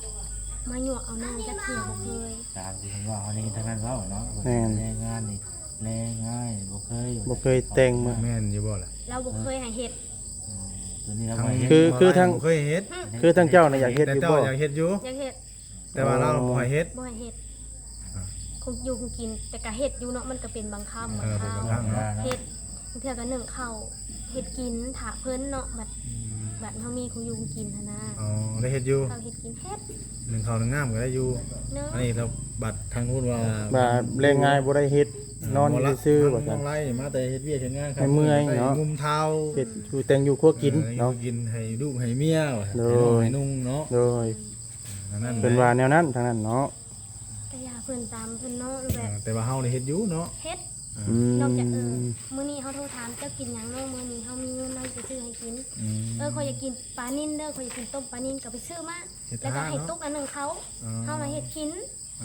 ມາຍົວະເອົານ້ອງຈັກເທື່ອ ບໍ່ເຄີຍ. ຕາມທີ່ເພິ່ນເວົ້າ ເຮົາໄດ້ຍິນທາງນັ້ນເວົ້າເນາະ ແມ່ນ ແລງງານນີ້ແລງງ່າຍ ບໍ່ເຄີຍ ບໍ່ເຄີຍແຕ່ງມາ ແມ່ນຢູ່ບໍ່ລະ? ລາວບໍ່ເຄີຍໃຫ້ເຮັດ. ອືມ ຕົວນີ້ລາວບໍ່ໃຫ້ເຮັດ ຄື ຄືທາງ ບໍ່ເຄີຍເຮັດ ຄືທາງເຈົ້ານະຢາກເຮັດຢູ່ບໍ່? ຢາກເຮັດຢູ່ ຢາກເຮັດ ແຕ່ວ່າລາວບໍ່ໃຫ້ເຮັດ ບໍ່ໃຫ້ເຮັດ ອ່າ ຄົງຢູ່ຄົງກິນ ແຕ່ກະເຮັດຢູ່ເນາະ ມັນກະເປັນບາງຄັ້ງ ເອີ ບາງຄາວ ເປັນບາງຄັ້ງນະ ເຮັດ ບາງເທື່ອກະໜຶ້ງເຂົ້າເຮັດກິນຖ້າເພິ່ນເນາະ ບັດ ອືມ ບັດເຮົາມີຄົງຢູ່ຄົງກິນຫັ້ນນະ. ອໍ ໄດ້ເຮັດຢູ່ ເຂົ້າເຮັດກິນເຮັດ ໜຶ້ງເຂົ້າໜຶ້ງນ້ຳກະໄດ້ຢູ່ ໜຶ້ງ ອັນນີ້ລະບັດທາງພຸ້ນວ່າ ວ່າແລງງາຍບໍ່ໄດ້ເຮັດ ເອີ ນອນຢູ່ຊື່ໆ ວ່າຊັ້ນ ມາແຕ່ເຮັດວຽກເຮັດງານ ເມື່ອຍເນາະ ງຸມເທົາ ເຮັດຢູ່ແຕ່ງຢູ່ຄົວກິນ ເອີ ເນາະ ຢູ່ກິນໃຫ້ລູກໃຫ້ເມຍ ໂດຍ ໃຫ້ນ້ອງໃຫ້ນຸ່ງເນາະ ໂດຍ ອັນນັ້ນ ເພິ່ນວ່າແນວນັ້ນທາງນັ້ນເນາະ ກະຢ່າເພິ່ນຕາມເພິ່ນເນາະ ແບບ ເອີ ແຕ່ວ່າເຮົານີ້ເຮັດຢູ່ເນາະ ເຮັດ ອືມ ນອກຈາກ ເອີ ມື້ນີ້ເຮົາໂທຖາມ ເຈົ້າກິນຫຍັງເນາະ ມື້ນີ້ເຮົາມີເງິນ ເຮົາຊິໄປຊື້ໃຫ້ກິນ ອືມ ເອີ ຂ້ອຍຢາກກິນປານິນເດີ ຂ້ອຍຢາກກິນຕົ້ມປານິນ ກະໄປຊື້ມາ ແລ້ວກະໃຫ້ຕຸກອັນໜຶ້ງເຂົ້າ ອໍ ເຮົານະເຮັດກິນ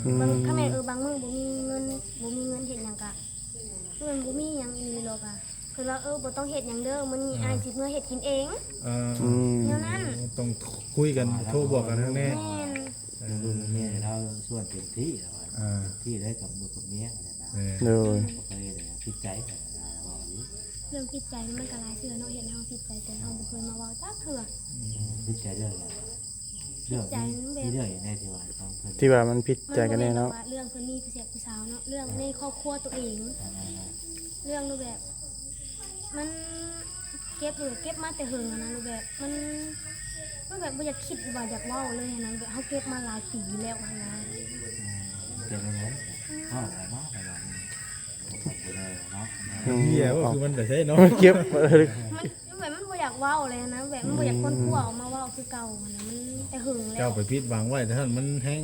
ອືມ ບາງ ຄັນແມ່ນ ເອີ ບາງມື້ບໍ່ມີເງິນ ບໍ່ມີເງິນເຮັດຫຍັງກະ ຄືມັນບໍ່ມີຫຍັງອີ່ຫຼີດອກກະ ເພິ່ນວ່າ ເອີ ບໍ່ຕ້ອງເຮັດຫຍັງເດີ ມື້ນີ້ ອ່າ ອ້າຍຊິເມືອເຮັດກິນເອງ ເອີ ອືມ ແນວນັ້ນ ຕ້ອງຄຸຍກັນ ໂທບອກກັນແນ່ ແມ່ນ ເອີ ເລື່ອງລູກເລື່ອງເມຍນີ້ລາວຊວນເຕັມທີ່ແລ້ວວ່າ ອ່າ ເຕັມທີ່ໄດ້ກັບລູກກັບເມຍຫັ້ນນະ ແມ່ນ ໂດຍ ບໍ່ເຄີຍຜິດໃຈກັນນະ ເວົ້າອີ່ຫຼີ ເລື່ອງຜິດໃຈມັນກະຫຼາຍເທື່ອເນາະ ເຮັດໃຫ້ເຮົາຜິດໃຈ ແຕ່ເຮົາບໍ່ເຄີຍມາເວົ້າຈັກເທື່ອ ອືມ ຜິດໃຈເລື່ອງຫຍັງ? ເລື່ອງ ໃຈມັນແບບ ເລື່ອງຫຍັງແດ່ທີ່ວ່າຕ້ອງເພິ່ນ ທີ່ວ່າມັນຜິດໃຈກັນແນ່ເນາະ ມັນບໍ່ແມ່ນແບບວ່າເລື່ອງເພິ່ນມີຜູ້ຊາຍຜູ້ສາວເນາະ ເລື່ອງໃນຄອບຄົວຕົວເອງ ອ່າ ເລື່ອງແບບ ມັນເກັບຢູ່ ເກັບມາແຕ່ເຫິງຫັ້ນນະ ແບບມັນ ມັນແບບບໍ່ຢາກຄິດວ່າຢາກເວົ້າເລີຍຫັ້ນນະ ແບບເຮົາເກັບມາຫຼາຍປີແລ້ວຫັ້ນນະ ອືມ ເປັນຈັ່ງໃດ ອືມ ເວົ້າອອກມາແຕ່ວ່າມັນບໍ່ຄ່ອຍໄດ້ເນາະ ອືມ ເອີ ຄືມັນໄປໃສເນາະ ມັນເກັບ ມັນ ແບບມັນບໍ່ຢາກເວົ້າເລີຍຫັ້ນນະ ແບບມັນບໍ່ຢາກຄົ້ນຄວ້າອອກມາເວົ້າຄືເກົ່າຫັ້ນນະ ມັນແຕ່ເຫິງແລ້ວ ເຈົ້າໄປຜິດຫວັງໄວ້ ແຕ່ຫັ້ນມັນແຮງ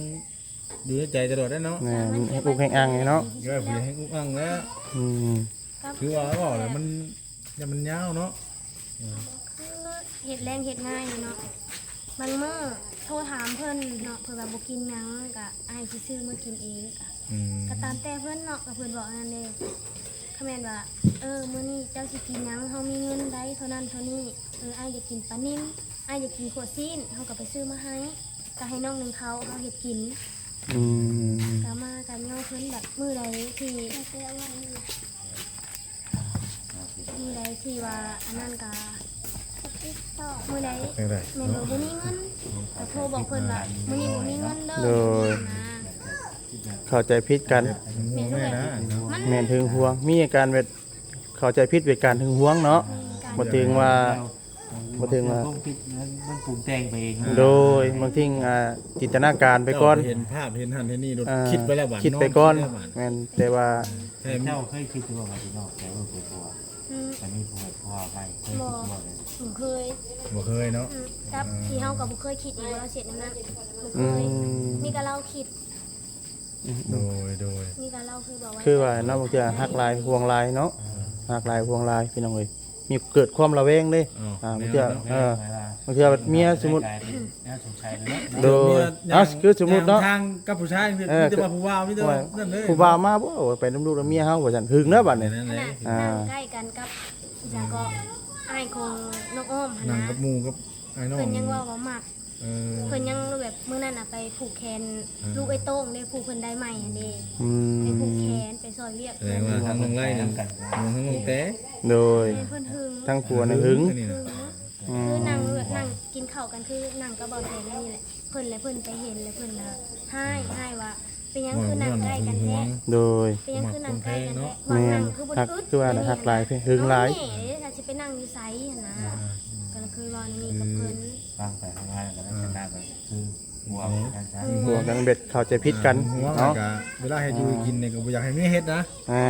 ຢູ່ໃນໃຈຕະຫຼອດແລ້ວເນາະ ແມ່ນ ແຮງອຸກແຮງອັ່ງເນາະ ເອີ ຜູ້ໃຫຍ່ແຮງອຸກອັ່ງແລ້ວ ອືມ ຄືວ່າເວົ້າແລ້ວມັນ ຢ້ານມັນຍາວເນາະ ເອີ ຄືເຮັດແລງເຮັດງານຢູ່ເນາະ ບາງມື້ໂທຖາມເພິ່ນເນາະ ເພິ່ນວ່າບໍ່ກິນຫຍັງ ກະອ້າຍຊິຊື້ມາກິນເອງ ກະ ອືມ ກະຕາມແຕ່ເພິ່ນເນາະ ກະເພິ່ນບອກອັນນັ້ນເດ້ ຄັນແມ່ນວ່າ ເອີ ມື້ນີ້ເຈົ້າຊິກິນຫຍັງ ເຮົາມີເງິນໄດ້ເທົ່ານັ້ນເທົ່ານີ້ ເອີ ອ້າຍຢາກກິນປານິນ ອ້າຍຢາກກິນຂົ້ວຊີ້ນ ເຮົາກະໄປຊື້ມາໃຫ້ ກະໃຫ້ນ້ອງໜຶ້ງເຂົ້າ ເຮົາເຮັດກິນ ອືມ ກະມາກັນຍ້ອນເພິ່ນ ແບບມື້ໃດທີ່ ມື້ໃດທີ່ວ່າອັນນັ້ນກະ ມື້ໃດ ຈັ່ງໃດ ແມ່ນວ່າບໍ່ມີເງິນ ກະໂທບອກເພິ່ນວ່າ ມື້ນີ້ບໍ່ມີເງິນເດີ ໂດຍ ນະ ເຂົ້າໃຈຜິດກັນ ແມ່ນແບບ ມັນ ແມ່ນຫຶງຫວງ ມີອາການແບບ ເຂົ້າໃຈຜິດເປັນການຫຶງຫວງເນາະ ແມ່ນ ບໍ່ເຖິງວ່າ ບໍ່ເຖິງວ່າ ຄວາມຄິດມັນ ມັນປຸງແຕ່ງໄປເອງ ໂດຍ ບາງທີ ອ່າ ຈິນຕະນາການໄປກ່ອນ ເຈົ້າເຫັນພາບເຫັນຫັ້ນເຫັນນີ້ໂດດ ອ່າ ຄິດໄປແລ້ວບາດ ຄິດໄປກ່ອນ ເນາະ ແມ່ນ ແຕ່ວ່າ ແຕ່ເຈົ້າເຄີຍຄິດຢູ່ບໍ່ວ່າຊິນອກໃຈລູກໄປຜົວ ອືມ ໄປມີຜົວ ຜົວໃໝ່ ເຄີຍຄິດຢູ່ບໍ່? ບໍ່ເຄີຍ ບໍ່ເຄີຍເນາະ ອືມ ກັບ ອ່າ ທີ່ເຮົາກະບໍ່ເຄີຍຄິດອີກວ່າລາວຊິເຮັດແນວນັ້ນ ບໍ່ເຄີຍ ອືມ ມີແຕ່ລາວຄິດ ໂດຍ ໂດຍ ນີ້ກະເລົ່າຄືບອກວ່າ ຄືວ່າເນາະ ບາງເທື່ອຮັກຫຼາຍຫວງຫຼາຍເນາະ ອ່າ ຮັກຫຼາຍຫວງຫຼາຍ ພີ່ນ້ອງເອີຍ ມີເກີດຄວາມລະແວງເດ້ ອໍ ອ່າ ບາງເທື່ອ ແມ່ນເນາະ ເອີ ບາງເທື່ອເມຍສົມມຸດ ແມ່ນແນວສົງໄສເລີຍເນາະ ໂດຍ ເອີ ຄືສົມມຸດເນາະ ທາງກັບຜູ້ຊາຍ ເອີ ມີແຕ່ວ່າຜູ້ບ່າວ ມີແຕ່ວ່ານັ້ນເລີຍ ຜູ້ບ່າວມາບໍ່ ໄປນຳລູກນຳເມຍເຮົາວ່າຊັ້ນ ຫຶງເນາະບາດນີ້ ນັ້ນແຫຼະ ອ່າ ນັ່ງໃກ້ກັນກັບ ຈັ່ງກໍ ອ້າຍຂອງນ້ອງອ້ອມຫັ້ນນະ ນັ່ງກັບໝູ່ກັບອ້າຍນ້ອງ ເພິ່ນຍັງເວົ້າວ່າມັກ ເອີ ເພິ່ນຍັງແບບມື້ນັ້ນນະໄປຜູກແຂນ ອ່າ ລູກອ້າຍໂຕ້ງເດ້ ຜູ້ເພິ່ນໄດ້ໃໝ່ຫັ້ນເດ້ ອືມ ໄປຜູກແຂນ ໄປຊ່ອຍວຽກ ສະແດງວ່າທາງນ້ອງໄລນີ້ ທາງນ້ອງແຕ ໂດຍ ແມ່ນເພິ່ນຫຶງ ທາງຜົວນະຫຶງ ຫຶງ ອືມ ຄືນັ່ງແບບນັ່ງກິນເຂົ້າກັນ ຄືນັ່ງກັບເບົາແຕນນີ້ແຫຼະ ເພິ່ນແຫຼະ ເພິ່ນໄປເຫັນແລ້ວເພິ່ນນະຮ້າຍ ຮ້າຍວ່າ ເປັນຫຍັງຄືນັ່ງໃກ້ກັນແທ້ ໂດຍ ເປັນຫຍັງຄືນັ່ງໃກ້ກັນແທ້ ແມ່ນ ວ່ານັ່ງຄືບໍ່ໄດ້ອຶດ ຮັກ ຄືວ່ານະ ຮັກຫຼາຍ ຫຶງຫຼາຍ ເອີ ຖ້າຊິໄປນັ່ງຢູ່ໃສຫັ້ນນະ ອ່າ ກະເລີຍເຄີຍເວົ້າແນວນີ້ກັບເພິ່ນ ຟັງໄປຟັງມາກະລັກສະນະກະຄືຫົວກັນຊະ ຫົວກັນ ແບບເຂົ້າໃຈຜິດກັນ ອ່າ ຫົວກັນເນາະ ກະເວລາເຮັດຢູ່ ອ່າ ກິນນີ້ກະບໍ່ຢາກໃຫ້ເມຍເຮັດນະ ອ່າ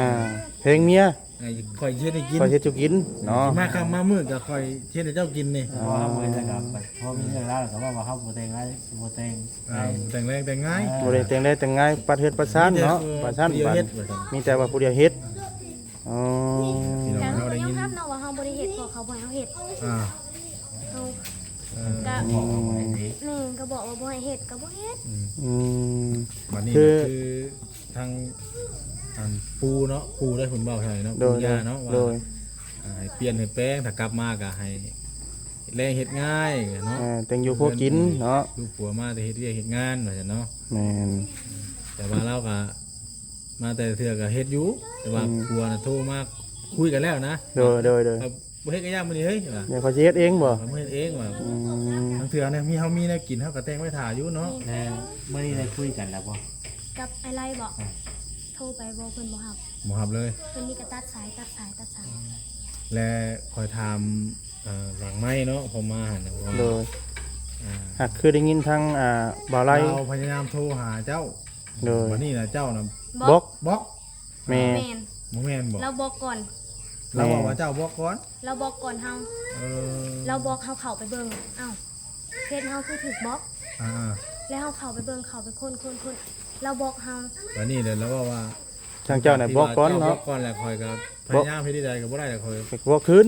ເພງເມຍ ເອີ ຂ້ອຍເຮັດໃຫ້ກິນ ຂ້ອຍເຮັດສູ່ກິນເນາະ ມາຄ່ຳມາມື້ກະຂ້ອຍເຮັດໃຫ້ເຈົ້າກິນນີ້ ອໍ ພໍມີເລື່ອງລາວກະເວົ້າວ່າເຮົາບໍ່ແຕ່ງງານ ບໍ່ແຕ່ງ ອ່າ ແຕ່ງແລງແຕ່ງງ່າຍ ເອີ ບໍ່ໄດ້ແຕ່ງແລງແຕ່ງງ່າຍ ປັດເຮືອນປັດຊານເນາະ ປັດຊານ ມີແຕ່ວ່າຜູ້ດຽວເຮັດ ອໍ ພີ່ນ້ອງເຮົາໄດ້ຍິນ ກະຍອມຮັບເນາະວ່າເຮົາບໍ່ໄດ້ເຮັດ ເພາະເຂົາບໍ່ໃຫ້ເຮົາເຮັດ ອ່າ ເຮົາ ເອີ ກະ ອືມ ແມ່ນ ກະບອກວ່າບໍ່ໃຫ້ເຮັດ ກະບໍ່ເຮັດ ອືມ ອືມ ບາດນີ້ ຄື ຄື ທາງ ອັນ ປູ່ເນາະ ປູ່ໄດ້ເພິ່ນເວົ້າໃຫ້ເນາະ ໂດຍ ປູ່ຍ່າເນາະ ໂດຍ ວ່າ ໂດຍ ອ່າ ໃຫ້ປ່ຽນໃຫ້ແປງ ຖ້າກັບມາກະໃຫ້ ແລງເຮັດງານເນາະ ເອີ ແຕ່ງຢູ່ຄົວກິນເນາະ ລູກຜົວມາແຕ່ເຮັດວຽກເຮັດງານວ່າຊັ້ນເນາະ. ແມ່ນ ແຕ່ວ່າລາວກໍມາແຕ່ລະເທື່ອກໍເຮັດຢູ່ ແຕ່ວ່າ ອືມ ຜົວນະໂທມາຄຸຍກັນແລ້ວນະ. ໂດຍ ໂດຍ ໂດຍ ເອີ ບໍ່ເຮັດກໍຢ່າມື້ນີ້ເຮີ້ຍວ່າ ດຽວຂ້ອຍຊິເຮັດເອງບໍ່? ເອີ ເຮັດເອງວ່າ. ອືມ ບາງເທື່ອນີ້ມີ ເຮົາມີແນວກິນ ເຮົາກໍແຕ່ງໄວ້ຖ້າຢູ່ເນາະ. ແມ່ນ ມື້ນີ້ໄດ້ຄຸຍກັນແລ້ວບໍ່? ກັບອ້າຍໄລບໍ່? ອືມ ໂທໄປບໍ່ ເພິ່ນບໍ່ຮັບ ບໍ່ຮັບເລີຍ ເພິ່ນມີແຕ່ຕັດສາຍ ຕັດສາຍ ຕັດສາຍ. ແລະ ຂ້ອຍຖາມ ເອີ ຫຼັງໄມເນາະ ເຂົ້າມາຫັ້ນນະ ວ່າ ໂດຍ ອ່າ ຫາກຄືໄດ້ຍິນທາງ ອ່າ ບ່າວໄລ ລາວພະຍາຍາມໂທຫາເຈົ້າ. ໂດຍ ບັດນີ້ນະເຈົ້ານະ ບລັອກ ບລັອກ ບລັອກ. ແມ່ນ ແມ່ນ ບໍ່ແມ່ນບໍ່? ລາວບລັອກກ່ອນ ລາວບອກວ່າເຈົ້າບລັອກກ່ອນ ລາວບລັອກກ່ອນເຮົາ. ເອີ ລາວບລັອກ ເຮົາເຂົ້າໄປເບິ່ງ ອ້າວ ເຟສເຮົາຄືຖືກບລັອກ. ອ່າໆ ແລ້ວເຮົາເຂົ້າໄປເບິ່ງ ເຂົ້າໄປຄົ້ນ ຄົ້ນ ຄົ້ນ ລາວບລັອກເຮົາ. ບັດນີ້ແຫຼະ ລາວເວົ້າວ່າ ທາງເຈົ້ານະບລັອກກ່ອນເນາະ ບລັອກກ່ອນ ແລ້ວຂ້ອຍກໍພະຍາຍາມເຮັດໃດກໍບໍ່ໄດ້ ແລ້ວຂ້ອຍບລັອກຄືນ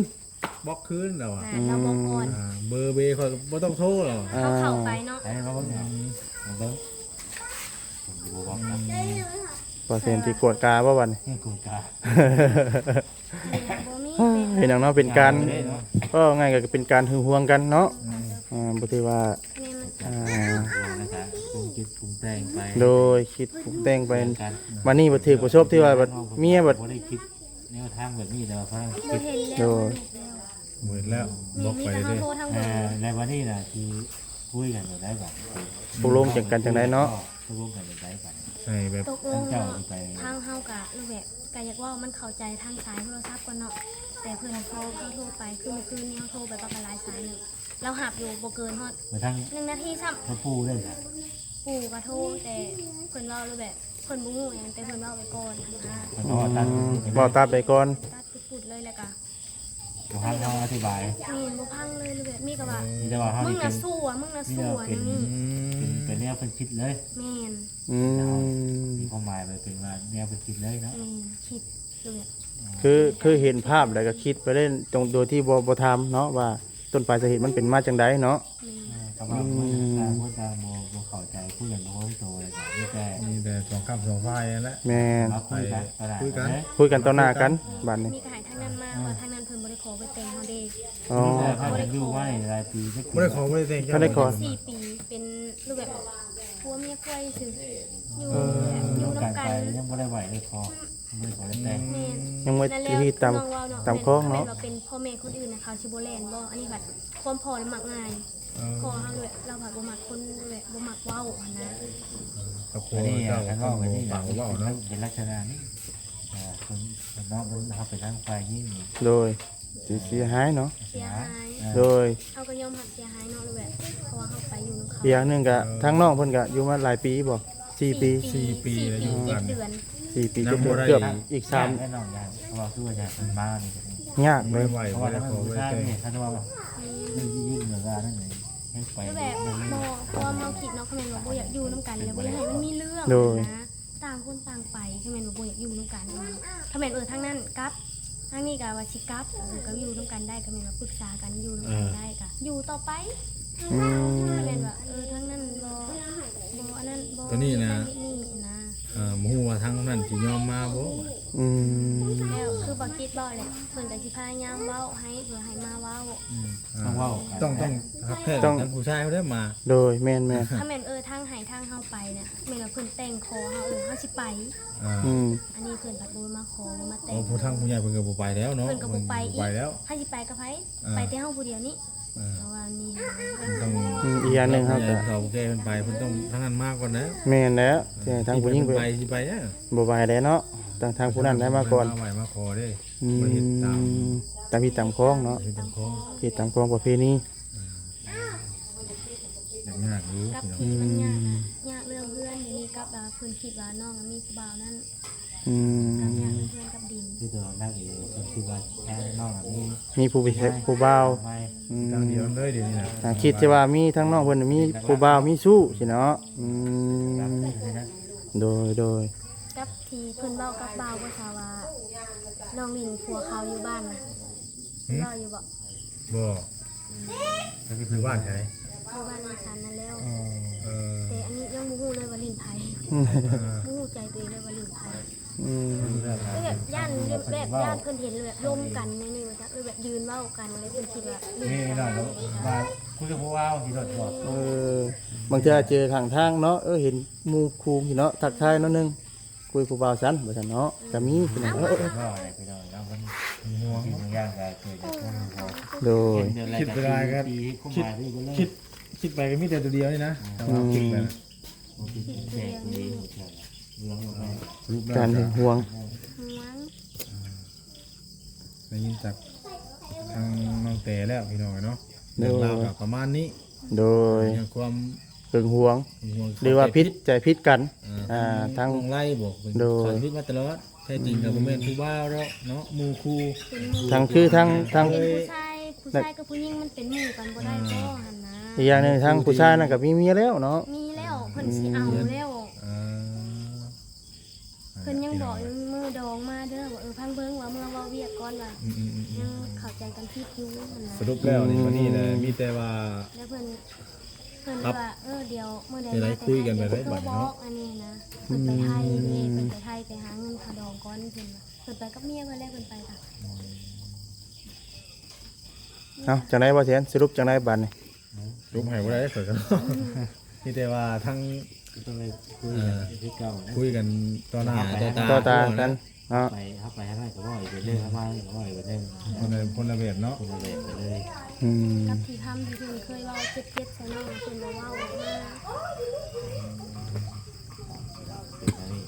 ບລັອກຄືນແລ້ວວ່າ. ແມ່ນ ລາວບລັອກກ່ອນ ອ່າ ເບີ ເບ ຂ້ອຍກໍບໍ່ຕ້ອງໂທແລ້ວ ອ່າ ເຮົາເຂົ້າໄປເນາະ. ໄປມາເບິ່ງ ອືມ ມາເບິ່ງ ບໍ່ບລັອກ ອືມ ເປີເຊັນທີ່ກວດກາບໍ່ບັດນີ້? ກວດກາ ບໍ່ມີ ພີ່ນ້ອງເນາະ ເປັນການ ເວົ້າງ່າຍກໍເປັນການຫຶງຫວງກັນເນາະ. ອືມ ອ່າ ບໍ່ຖືວ່າ ແມ່ນ ອ່າ ຄວາມຄິດປຸງແຕ່ງໄປ ໂດຍ ຄິດປຸງແຕ່ງໄປ ບັດນີ້ບັດຖືກປະສົບທີ່ວ່າບັດເມຍບັດ ບໍ່ໄດ້ຄິດແນວທາງແບບນີ້ ແຕ່ວ່າພາກັນຄິດ ໂດຍ ເໝິດແລ້ວ ບລັອກໄປເລີຍ. ເອີ ແລ້ວບັດນີ້ນະ ຊິຄຸຍກັນຈັ່ງໃດບັດ? ຕົກລົງກັນຈັ່ງໃດເນາະ? ຕົກລົງກັນຈັ່ງໃດບັດ? ໃຫ້ແບບ ຕົກລົງເນາະ ທາງເຮົາກະ ຫຼືແບບ ກະຢາກເວົ້າມັນເຂົ້າໃຈທາງສາຍໂທລະສັບກ່ອນເນາະ ແຕ່ເພິ່ນໂທ ເຮົາໂທໄປ ຄືມື້ຄືນນີ້ເຮົາໂທໄປປະມານຫຼາຍສາຍໜຶ່ງ ລາວຮັບຢູ່ບໍ່ເກີນຮອດໜຶ່ງນາທີຊ້ຳ. ແລ້ວປູ່ເດ້? ປູ່ກໍໂທ ແຕ່ເພິ່ນເວົ້າແບບ ເພິ່ນບໍ່ຮູ້ຫຍັງ ແຕ່ເພິ່ນເວົ້າໄປກ່ອນນະ. ອືມ ເວົ້າຕັດໄປກ່ອນ ຕັດປຸດໆເລີຍ ແລ້ວກໍ ບໍ່ຟັງເຮົາອະທິບາຍ. ແມ່ນ ບໍ່ຟັງເລີຍ ແບບມີແຕ່ວ່າ ມີແຕ່ວ່າເຮົາ ມຶງນະຊົ່ວ ມຶງນະຊົ່ວ ເປັນ ແນວນີ້ ເປັນ ເປັນແນວເພິ່ນຄິດເລີຍ. ແມ່ນ ອືມ ມີຄວາມໝາຍໄປເປັນວ່າແນວເພິ່ນຄິດເລີຍເນາະ. ແມ່ນ ຄິດຄືແບບ ຄື ຄືເຫັນພາບແລ້ວກໍຄິດໄປເລີຍ ໂດຍ ໂດຍທີ່ບໍ່ ບໍ່ຖາມເນາະວ່າຕົ້ນປາຍສາເຫດມັນເປັນມາຈັ່ງໃດເນາະ. ແມ່ນ ເອີ ກໍວ່າ ອືມ ຕ່າງຄົນຕ່າງບໍ່ ບໍ່ເຂົ້າໃຈ ຄຸຍກັນບໍ່ຮູ້ໂຕເລີຍ ມີແຕ່ ມີແຕ່ສອງຂ້າງສອງຝ່າຍນັ້ນແຫຼະ. ແມ່ນ ມາຄຸຍກັນ ຄຸຍກັນ ຄຸຍກັນຕໍ່ໜ້າກັນ ບາດນີ້ ມີກໍໃຫ້ທາງນັ້ນມາ ເອີ ວ່າທາງນັ້ນເພິ່ນບໍ່ໄດ້ຂໍໄປແຕ່ງເຮົາເດ້. ອໍ ເພິ່ນບໍ່ໄດ້ຂໍ ບໍ່ໄດ້ຂໍ ບໍ່ໄດ້ຂໍ ບໍ່ໄດ້ແຕ່ງ ບໍ່ໄດ້ຂໍ ສີ່ປີ ເປັນຮູບແບບຜົວເມຍຄົວຊື່ ຢູ່ ເອີ ແບບຢູ່ນຳກັນ ຍັງບໍ່ໄດ້ໄຫວເລີຍ ຂໍ ບໍ່ໄດ້ຂໍໄດ້ແຕ່ງ. ແມ່ນ ຍັງບໍ່ໄດ້ ນັ້ນແຫຼະ ທີ່ຕາມ ຕາມຄອງເນາະ. ຄັນແມ່ນວ່າເປັນພໍ່ແມ່ຄົນອື່ນນະ ເຂົາຊິບໍ່ແລ່ນບໍ່? ອັນນີ້ບັດ ຄວາມພໍ່ລະມັກງ່າຍ ເອີ ພໍ່ເຮົາແຫຼະ ລາວພັດບໍ່ມັກຄົນແບບບໍ່ມັກເວົ້າຫັ້ນນະ. ຄອບຄົວເຈົ້າ ຄັນເວົ້າແບບນີ້ ປາກບໍ່ເວົ້າເນາະ ເປັນລັກສະນະນີ້ ເອີ ເພິ່ນ ເພິ່ນເນາະ ເຮົາເປັນທາງຝ່າຍຍິງນີ້ ໂດຍ ຊິເສຍຫາຍເນາະ. ເສຍຫາຍ ເອີ ໂດຍ ເຮົາກໍຍອມຮັບເສຍຫາຍເນາະ ຫຼືແບບ ເພາະວ່າເຮົາໄປຢູ່ນຳເຂົາ. ອີກຢ່າງໜຶ່ງກໍ ເອີ ທາງນ້ອງເພິ່ນກໍຢູ່ມາຫຼາຍປີບໍ່? ສີ່ປີ ສີ່ປີ ສີ່ປີ ແລ້ວຢູ່ກັນ ສີ່ປີ ເກືອບ ເກືອບອີກສາມ ຍາກແນ່ນອນ ຍາກ ເພາະວ່າຄືວ່າຍາກ ມັນມານີ້ກໍຍາກເລີຍ ເພາະວ່າທາງຜູ້ຊາຍນີ້ ຄັນວ່າ ແມ່ນ ເລື່ອງຍິງ ຫຼືວ່ານັ້ນນີ້ ແຮງໄປ ຄືແບບ ບໍ່ ຄວາມເຮົາຄິດເນາະ ຄັນແມ່ນວ່າບໍ່ຢາກຢູ່ນຳກັນ ແລ້ວບໍ່ຢາກໃຫ້ມັນມີເລື່ອງ ໂດຍ ນະ ຕ່າງຄົນຕ່າງໄປ ຄັນແມ່ນວ່າບໍ່ຢາກຢູ່ນຳກັນ ຄັນແມ່ນ ເອີ ທາງນັ້ນກັບ ທາງນີ້ກໍວ່າຊິກັບ ເອີ ກໍຢູ່ນຳກັນໄດ້ ຄັນແມ່ນວ່າປຶກສາກັນຢູ່ນຳກັນໄດ້ ກໍຢູ່ຕໍ່ໄປ. ອືມ ຄັນແມ່ນວ່າ ເອີ ທາງນັ້ນບໍ່ ບໍ່ອັນນັ້ນ ບໍ່ ຕອນນີ້ນະ ເຮັດນັ້ນເຮັດນີ້ນະ ເອີ ບໍ່ຮູ້ວ່າທາງນັ້ນຊິຍອມມາບໍ່. ອືມ ແລ້ວຄືບໍ່ຄິດບໍ່ແຫຼະ ເພິ່ນກໍຊິພະຍາຍາມເວົ້າໃຫ້ ເພື່ອໃຫ້ມາເວົ້າ. ອືມ ຕ້ອງເວົ້າກັນ ຕ້ອງ ຕ້ອງຮັກແທ້ ຕ້ອງ ທາງຜູ້ຊາຍເຂົາໄດ້ມາ. ໂດຍ ແມ່ນໆ ຄັນແມ່ນ ເອີ ທາງໃຫ້ທາງເຮົາໄປນະ ແມ່ນວ່າເພິ່ນແຕ່ງຂໍເຮົາ ເອີ ເຮົາຊິໄປ. ອ່າ ອືມ ອັນນີ້ເພິ່ນພັດບໍ່ມາຂໍ ບໍ່ມາແຕ່ງ. ໂອ້ ຜູ້ ທາງຜູ້ໃຫຍ່ເພິ່ນກໍບໍ່ໄປແລ້ວເນາະ ເພິ່ນກໍບໍ່ໄປອີກ ເພິ່ນບໍ່ໄປແລ້ວ ໃຜຊິໄປກໍໄປ ອ່າ ໄປແຕ່ເຮົາຜູ້ດຽວນີ້. ອ່າ ເພາະວ່າມີ ຕ້ອງ ອືມ ອີກຢ່າງໜຶ່ງເຮົາກໍ ທາງຜູ້ໃຫຍ່ເຖົ້າແກ່ເພິ່ນໄປ ເພິ່ນຕ້ອງທາງນັ້ນມາກ່ອນແລ້ວ. ແມ່ນແລ້ວ ເອີ ທາງຜູ້ຍິງເພິ່ນ ຊິໄປ ຊິໄປ ບໍ່ໄຫວແລ້ວເນາະ ຕ້ອງທາງຜູ້ນັ້ນໄດ້ມາກ່ອນ ມາໄຫວ້ມາຂໍເດ້. ອືມ ບໍ່ໄດ້ເຮັດຕາມ ຕາມຮີດຕາມຄອງເນາະ ເຮັດຕາມຄອງ ເຮັດຕາມຄອງປະເພນີ. ອ່າ ຍາກຢູ່ ກັບ ພີ່ນ້ອງ ທີ່ມັນຍາກ ອືມ ຍາກເລື່ອງເຮືອນ ດຽວນີ້ກັບວ່າເພິ່ນຄິດວ່ານ້ອງມີຜູ້ບ່າວນັ້ນ. ອືມ ກັບຍາກເລື່ອງເຮືອນກັບດິນ ຄືຕົວນ້ອງເອງເພິ່ນຄິດວ່າ ເອີ ນ້ອງມີ ມີຜູ້ ຜູ້ຊາຍ ຜູ້ບ່າວ ອືມ ດຽວເລີຍ ດຽວນີ້ນະ ອ່າ ຄິດແຕ່ວ່າມີທາງນ້ອງເພິ່ນມີຜູ້ບ່າວມີຊູ້ຊີ້ເນາະ. ອືມ ໂດຍ ໂດຍ ກັບທີ່ເພິ່ນເວົ້າກັບບ່າວບໍ່ຊາວ່າ ນ້ອງຫຼິ້ນຜົວເຂົາຢູ່ບ້ານນະ ຫຶ ເວົ້າຢູ່ບໍ່? ບໍ່ ອືມ ຢູ່ບ້ານໃສ? ຢູ່ບ້ານນາສັນນັ້ນແລ້ວ. ອໍ ເອີ ແຕ່ອັນນີ້ຍັງບໍ່ຮູ້ເລີຍວ່າຫຼິ້ນໃຜ ອືມ ບໍ່ຮູ້ໃຈຕົວເອງເລີຍວ່າຫຼິ້ນໃຜ. ອືມ ຄືແບບຢ້ານ ແບບຢ້ານເພິ່ນເຫັນແບບລົມກັນແນວນີ້ວ່າຊັ້ນ ເອີ ແບບຢືນເວົ້າກັນ ແລ້ວເພິ່ນຄິດວ່າ ນີ້ນະ ວ່າຄຸຍກັບຜູ້ບ່າວຂີ່ລົດບໍ່ ເອີ ບາງເທື່ອເຈີຂ້າງທາງເນາະ ເອີ ເຫັນໝູ່ຄູ່ຊິເນາະ ທັກທາຍໜ້ອຍໜຶ່ງ ຄຸຍຜູ້ບ່າວຊັ້ນ ວ່າຊັ້ນເນາະ ກະມີ ເອີ ເອີ ເອີ ເວົ້າໄດ້ພີ່ນ້ອງເນາະ ມັນ ຫວງ ສິ່ງບາງຢ່າງກະເກີດຈາກຄວາມຫວງ ໂດຍ ຄິດໄປຫຼາຍກໍ ຄິດ ຄິດ ຄິດໄປກໍມີແຕ່ຕົວດຽວນີ້ນະ ແຕ່ວ່າຄິດໄປ ອືມ ຄິດແບບນີ້ ການຫຶງຫວງ ຫວງ ໄດ້ຍິນຈາກທາງນ້ອງແຕແລ້ວພີ່ນ້ອງເນາະ ໂດຍ ເລື່ອງລາວກໍປະມານນີ້ ໂດຍ ເລື່ອງຄວາມຫຶງຫວງ ຫຶງຫວງ ຫຼືວ່າຜິດໃຈຜິດກັນ ອ່າ ອ່າ ທາງ ລົງໄລ່ບໍ່ ໂດຍ ເຂົ້າໃຈຜິດມາຕະຫຼອດ ແທ້ຈິງກໍບໍ່ແມ່ນຜູ້ບ່າວດອກເນາະ ໝູ່ຄູ່ ທາງຄືທາງ ທາງ ເປັນຜູ້ຊາຍ ຜູ້ຊາຍກັບຜູ້ຍິງມັນເປັນໝູ່ກັນບໍ່ໄດ້ບໍ່ ອ່າ ຫັ້ນນະ ອີກຢ່າງໜຶ່ງທາງຜູ້ຊາຍນັ້ນກໍມີເມຍແລ້ວເນາະ ມີແລ້ວ ເພິ່ນຊິເອົາແລ້ວ ອ່າ ເພິ່ນຍັງບອກຢູ່ມື້ດອງມາເດີວ່າ ເອີ ຟັງເບິ່ງວ່າເມືອເວົ້າວຽກກ່ອນວ່າ ອືມໆໆໆ ຍັງເຂົ້າໃຈກັນຜິດຢູ່ຫັ້ນນະ ສະຫຼຸບແລ້ວນີ້ ອືມ ວັນນີ້ແຫຼະ ມີແຕ່ວ່າ ແລ້ວເພິ່ນ ເພິ່ນວ່າ ເອີ ດຽວມື້ໃດມາແຕ່ໄທ ດຽວຊິໂທບອກ ອັນນີ້ນະ ເພິ່ນໄປໄທເດ້ ອືມ ເພິ່ນໄປໄທ ໄປຫາເງິນຄ່າດອງກ່ອນ ເພິ່ນວ່າ ເພິ່ນໄປກັບເມຍເພິ່ນແຫຼະ ເພິ່ນໄປກະ ເອົ້າ ຈັ່ງໃດບໍ່ແຊນ ສະຫຼຸບຈັ່ງໃດບາດນີ້? ສະຫຼຸບໃຫ້ບໍ່ໄດ້ ຂ້ອຍກໍ ມີແຕ່ວ່າທັງ ກໍຕ້ອງໄດ້ຄຸຍກັນຄືເກົ່ານະ ຄຸຍກັນຕໍ່ໜ້າຕໍ່ຕາ ຕໍ່ຕາກັນເນາະ ໄປ ເຮົາໄປທາງນັ້ນກໍເວົ້າອີກແບບໜຶ່ງ ເຮົາມານີ້ກໍເວົ້າອີກແບບໜຶ່ງ ຄົນລະ ຄົນລະແບບເນາະ ຄົນລະແບບໄປເລີຍ ອືມ ກັບທີ່ຄຳທີ່ເພິ່ນເຄີຍເວົ້າເຈັບໆໃສ່ນ້ອງ ເພິ່ນບໍ່ເວົ້າອອກມາ ເປັນອັນນີ້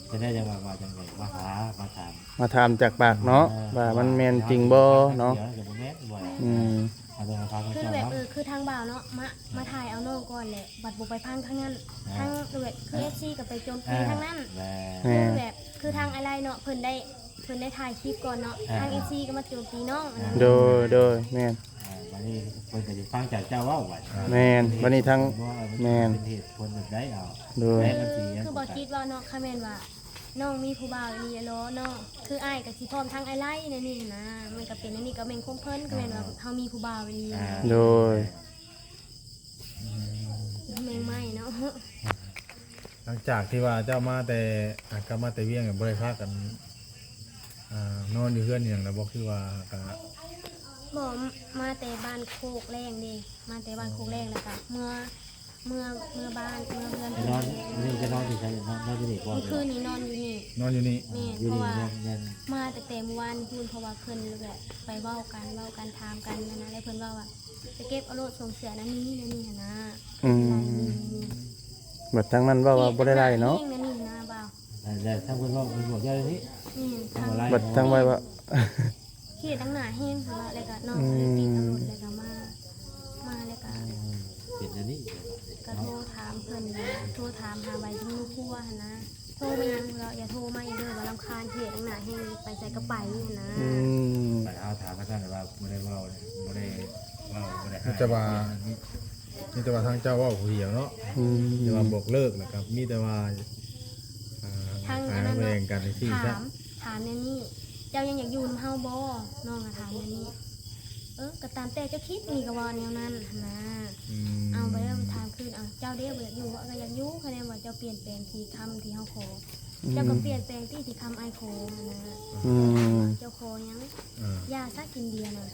ຈະໄດ້ຈັ່ງວ່າ ວ່າຈັ່ງໃດ ມາຫາ ມາຖາມ ມາຖາມຈາກປາກເນາະ ເອີ ວ່າມັນແມ່ນຈິງບໍ່ເນາະ ອືມ ຄືແບບ ເອີ ຄືທາງບ່າວເນາະ ມາ ມາຖ່າຍເອົານ້ອງກ່ອນແຫຼະ ບັດບໍ່ໄປຟັງທາງນັ້ນ ອ່າ ທາງແບບ ຄືເອັຟຊີກໍໄປໂຈມຕີທາງນັ້ນ ອ່າ ຄືແບບ ຄືທາງອ້າຍໄລເນາະ ເພິ່ນໄດ້ ເພິ່ນໄດ້ຖ່າຍຄລິບກ່ອນເນາະ ອ່າ ທາງເອັຟຊີກໍມາໂຈມຕີນ້ອງ ອັນນັ້ນ ໂດຍ ໂດຍ ແມ່ນ ອ່າ ບັດນີ້ເພິ່ນກໍຊິຟັງຈາກເຈົ້າເວົ້າບັດ ແມ່ນ ບັດນີ້ທາງ ເພິ່ນວ່າ ແມ່ນ ເປັນເຫດຜົນແບບໃດ ເອົາ ໂດຍ ແລ້ວມັນຊິ ຄືບໍ່ຄິດວ່າເນາະ ຄັນແມ່ນວ່າ ນ້ອງມີຜູ້ບ່າວອີ່ຫຼີແລ້ວເນາະ ຄືອ້າຍກໍຊິພ້ອມທັງອ້າຍໄລແນວນີ້ຫັ້ນນະ ມັນກໍເປັນອັນນີ້ກໍແມ່ນຄວາມເພິ່ນ ກໍແມ່ນວ່າເຮົາມີຜູ້ບ່າວອີ່ຫຼີ ອ່າ ໂດຍ ແມ່ນ ແມ່ນໄມ້ເນາະ ຫຼັງຈາກທີ່ວ່າເຈົ້າມາແຕ່ ອ່າ ກັບມາແຕ່ວຽງ ບໍ່ໄດ້ພາກັນ ອ່າ ນອນຢູ່ເຮືອນອີ່ຫຍັງແລ້ວບໍ່ ຄືວ່າກະ ບໍ່ ມາແຕ່ບ້ານໂຄກແລ້ງເດ້ ມາແຕ່ບ້ານໂຄກແລ້ງ ແລ້ວກະເມືອ ເມືອ ເມືອບ້ານ ເມືອເຮືອນ ໄປນອນ ມື້ນີ້ຈະນອນຢູ່ໃສ? ນອນ ນອນຢູ່ນີ້ບໍ່? ມື້ຄືນນີ້ນອນຢູ່ນີ້ ນອນຢູ່ນີ້ ແມ່ນ ຢູ່ ເພາະວ່າ ແມ່ນ ມາຕັ້ງແຕ່ມື້ວານພຸ້ນ ເພາະວ່າເພິ່ນແບບໄປເວົ້າກັນ ເວົ້າກັນ ຖາມກັນຫັ້ນນະ ແລ້ວເພິ່ນເວົ້າວ່າ ໄປເກັບເອົາໂລດ ສວມເສື້ອນຳນີ້ ແນວນີ້ຫັ້ນນະ ອືມ ບັດທາງນັ້ນເວົ້າວ່າບໍ່ໄດ້ໄລ່ເນາະ ແນວນີ້ຫັ້ນນະ ບ່າວ ແລ້ວທາງເພິ່ນເວົ້າ ເພິ່ນບອກເຈົ້າແນວນີ້ ແມ່ນ ທາງ ບັດທາງໄວ້ວ່າ ຂີ່ຕັງໜ້າແຮງ ແລ້ວກໍນ້ອງ ອືມ ກໍເລີຍຕິດເອົາລົດ ແລ້ວກໍມາ ມາແລ້ວກໍ ເປັນອັນນີ້ ກໍໂທຖາມເພິ່ນ ໂທຖາມຫາໃບສະເໜີຄົວຫັ້ນນະ ໂທມາຫຍັງ ເພິ່ນວ່າຢ່າໂທມາອີກເດີ ວ່າລຳຄານ ຂີ່ຕັງໜ້າແຮງ ໄປໃສກໍໄປຫັ້ນນະ ອືມ ໄປເອົາຖາມວ່າຊັ້ນ ວ່າບໍ່ໄດ້ເວົ້າ ບໍ່ໄດ້ເວົ້າ ບໍ່ໄດ້ ມີແຕ່ວ່າ ມີແຕ່ວ່າທາງເຈົ້າເວົ້າຜູ້ດຽວເນາະ ອືມ ແຕ່ວ່າບອກເລີກ ແລ້ວກໍມີແຕ່ວ່າ ອ່າ ທາງອັນນັ້ນເນາະ ແບ່ງກັນ ຈັ່ງຊີ້ຊະ ຖາມ ຖາມແນວນີ້ ເຈົ້າຍັງຢາກຢູ່ນຳເຮົາບໍ່? ນ້ອງກໍຖາມແນວນີ້ ເອີ ກໍຕາມແຕ່ເຈົ້າຄິດ ນີ້ກໍເວົ້າແນວນັ້ນຫັ້ນນະ ອືມ ເອົາໄປແລ້ວຖາມຄືນ ເອົາ ເຈົ້າເດ ບໍ່ຢາກຢູ່ບໍ່? ກໍຢາກຢູ່ ຄະແນນວ່າເຈົ້າປ່ຽນແປງທີ່ຄຳທີ່ເຮົາຂໍ ອືມ ເຈົ້າກໍປ່ຽນແປງທີ່ ທີ່ຄຳອ້າຍຂໍຫັ້ນນະ ອືມ ເຈົ້າຂໍຫຍັງ? ອ່າ ຢາຊະ ກິນເບຍນະ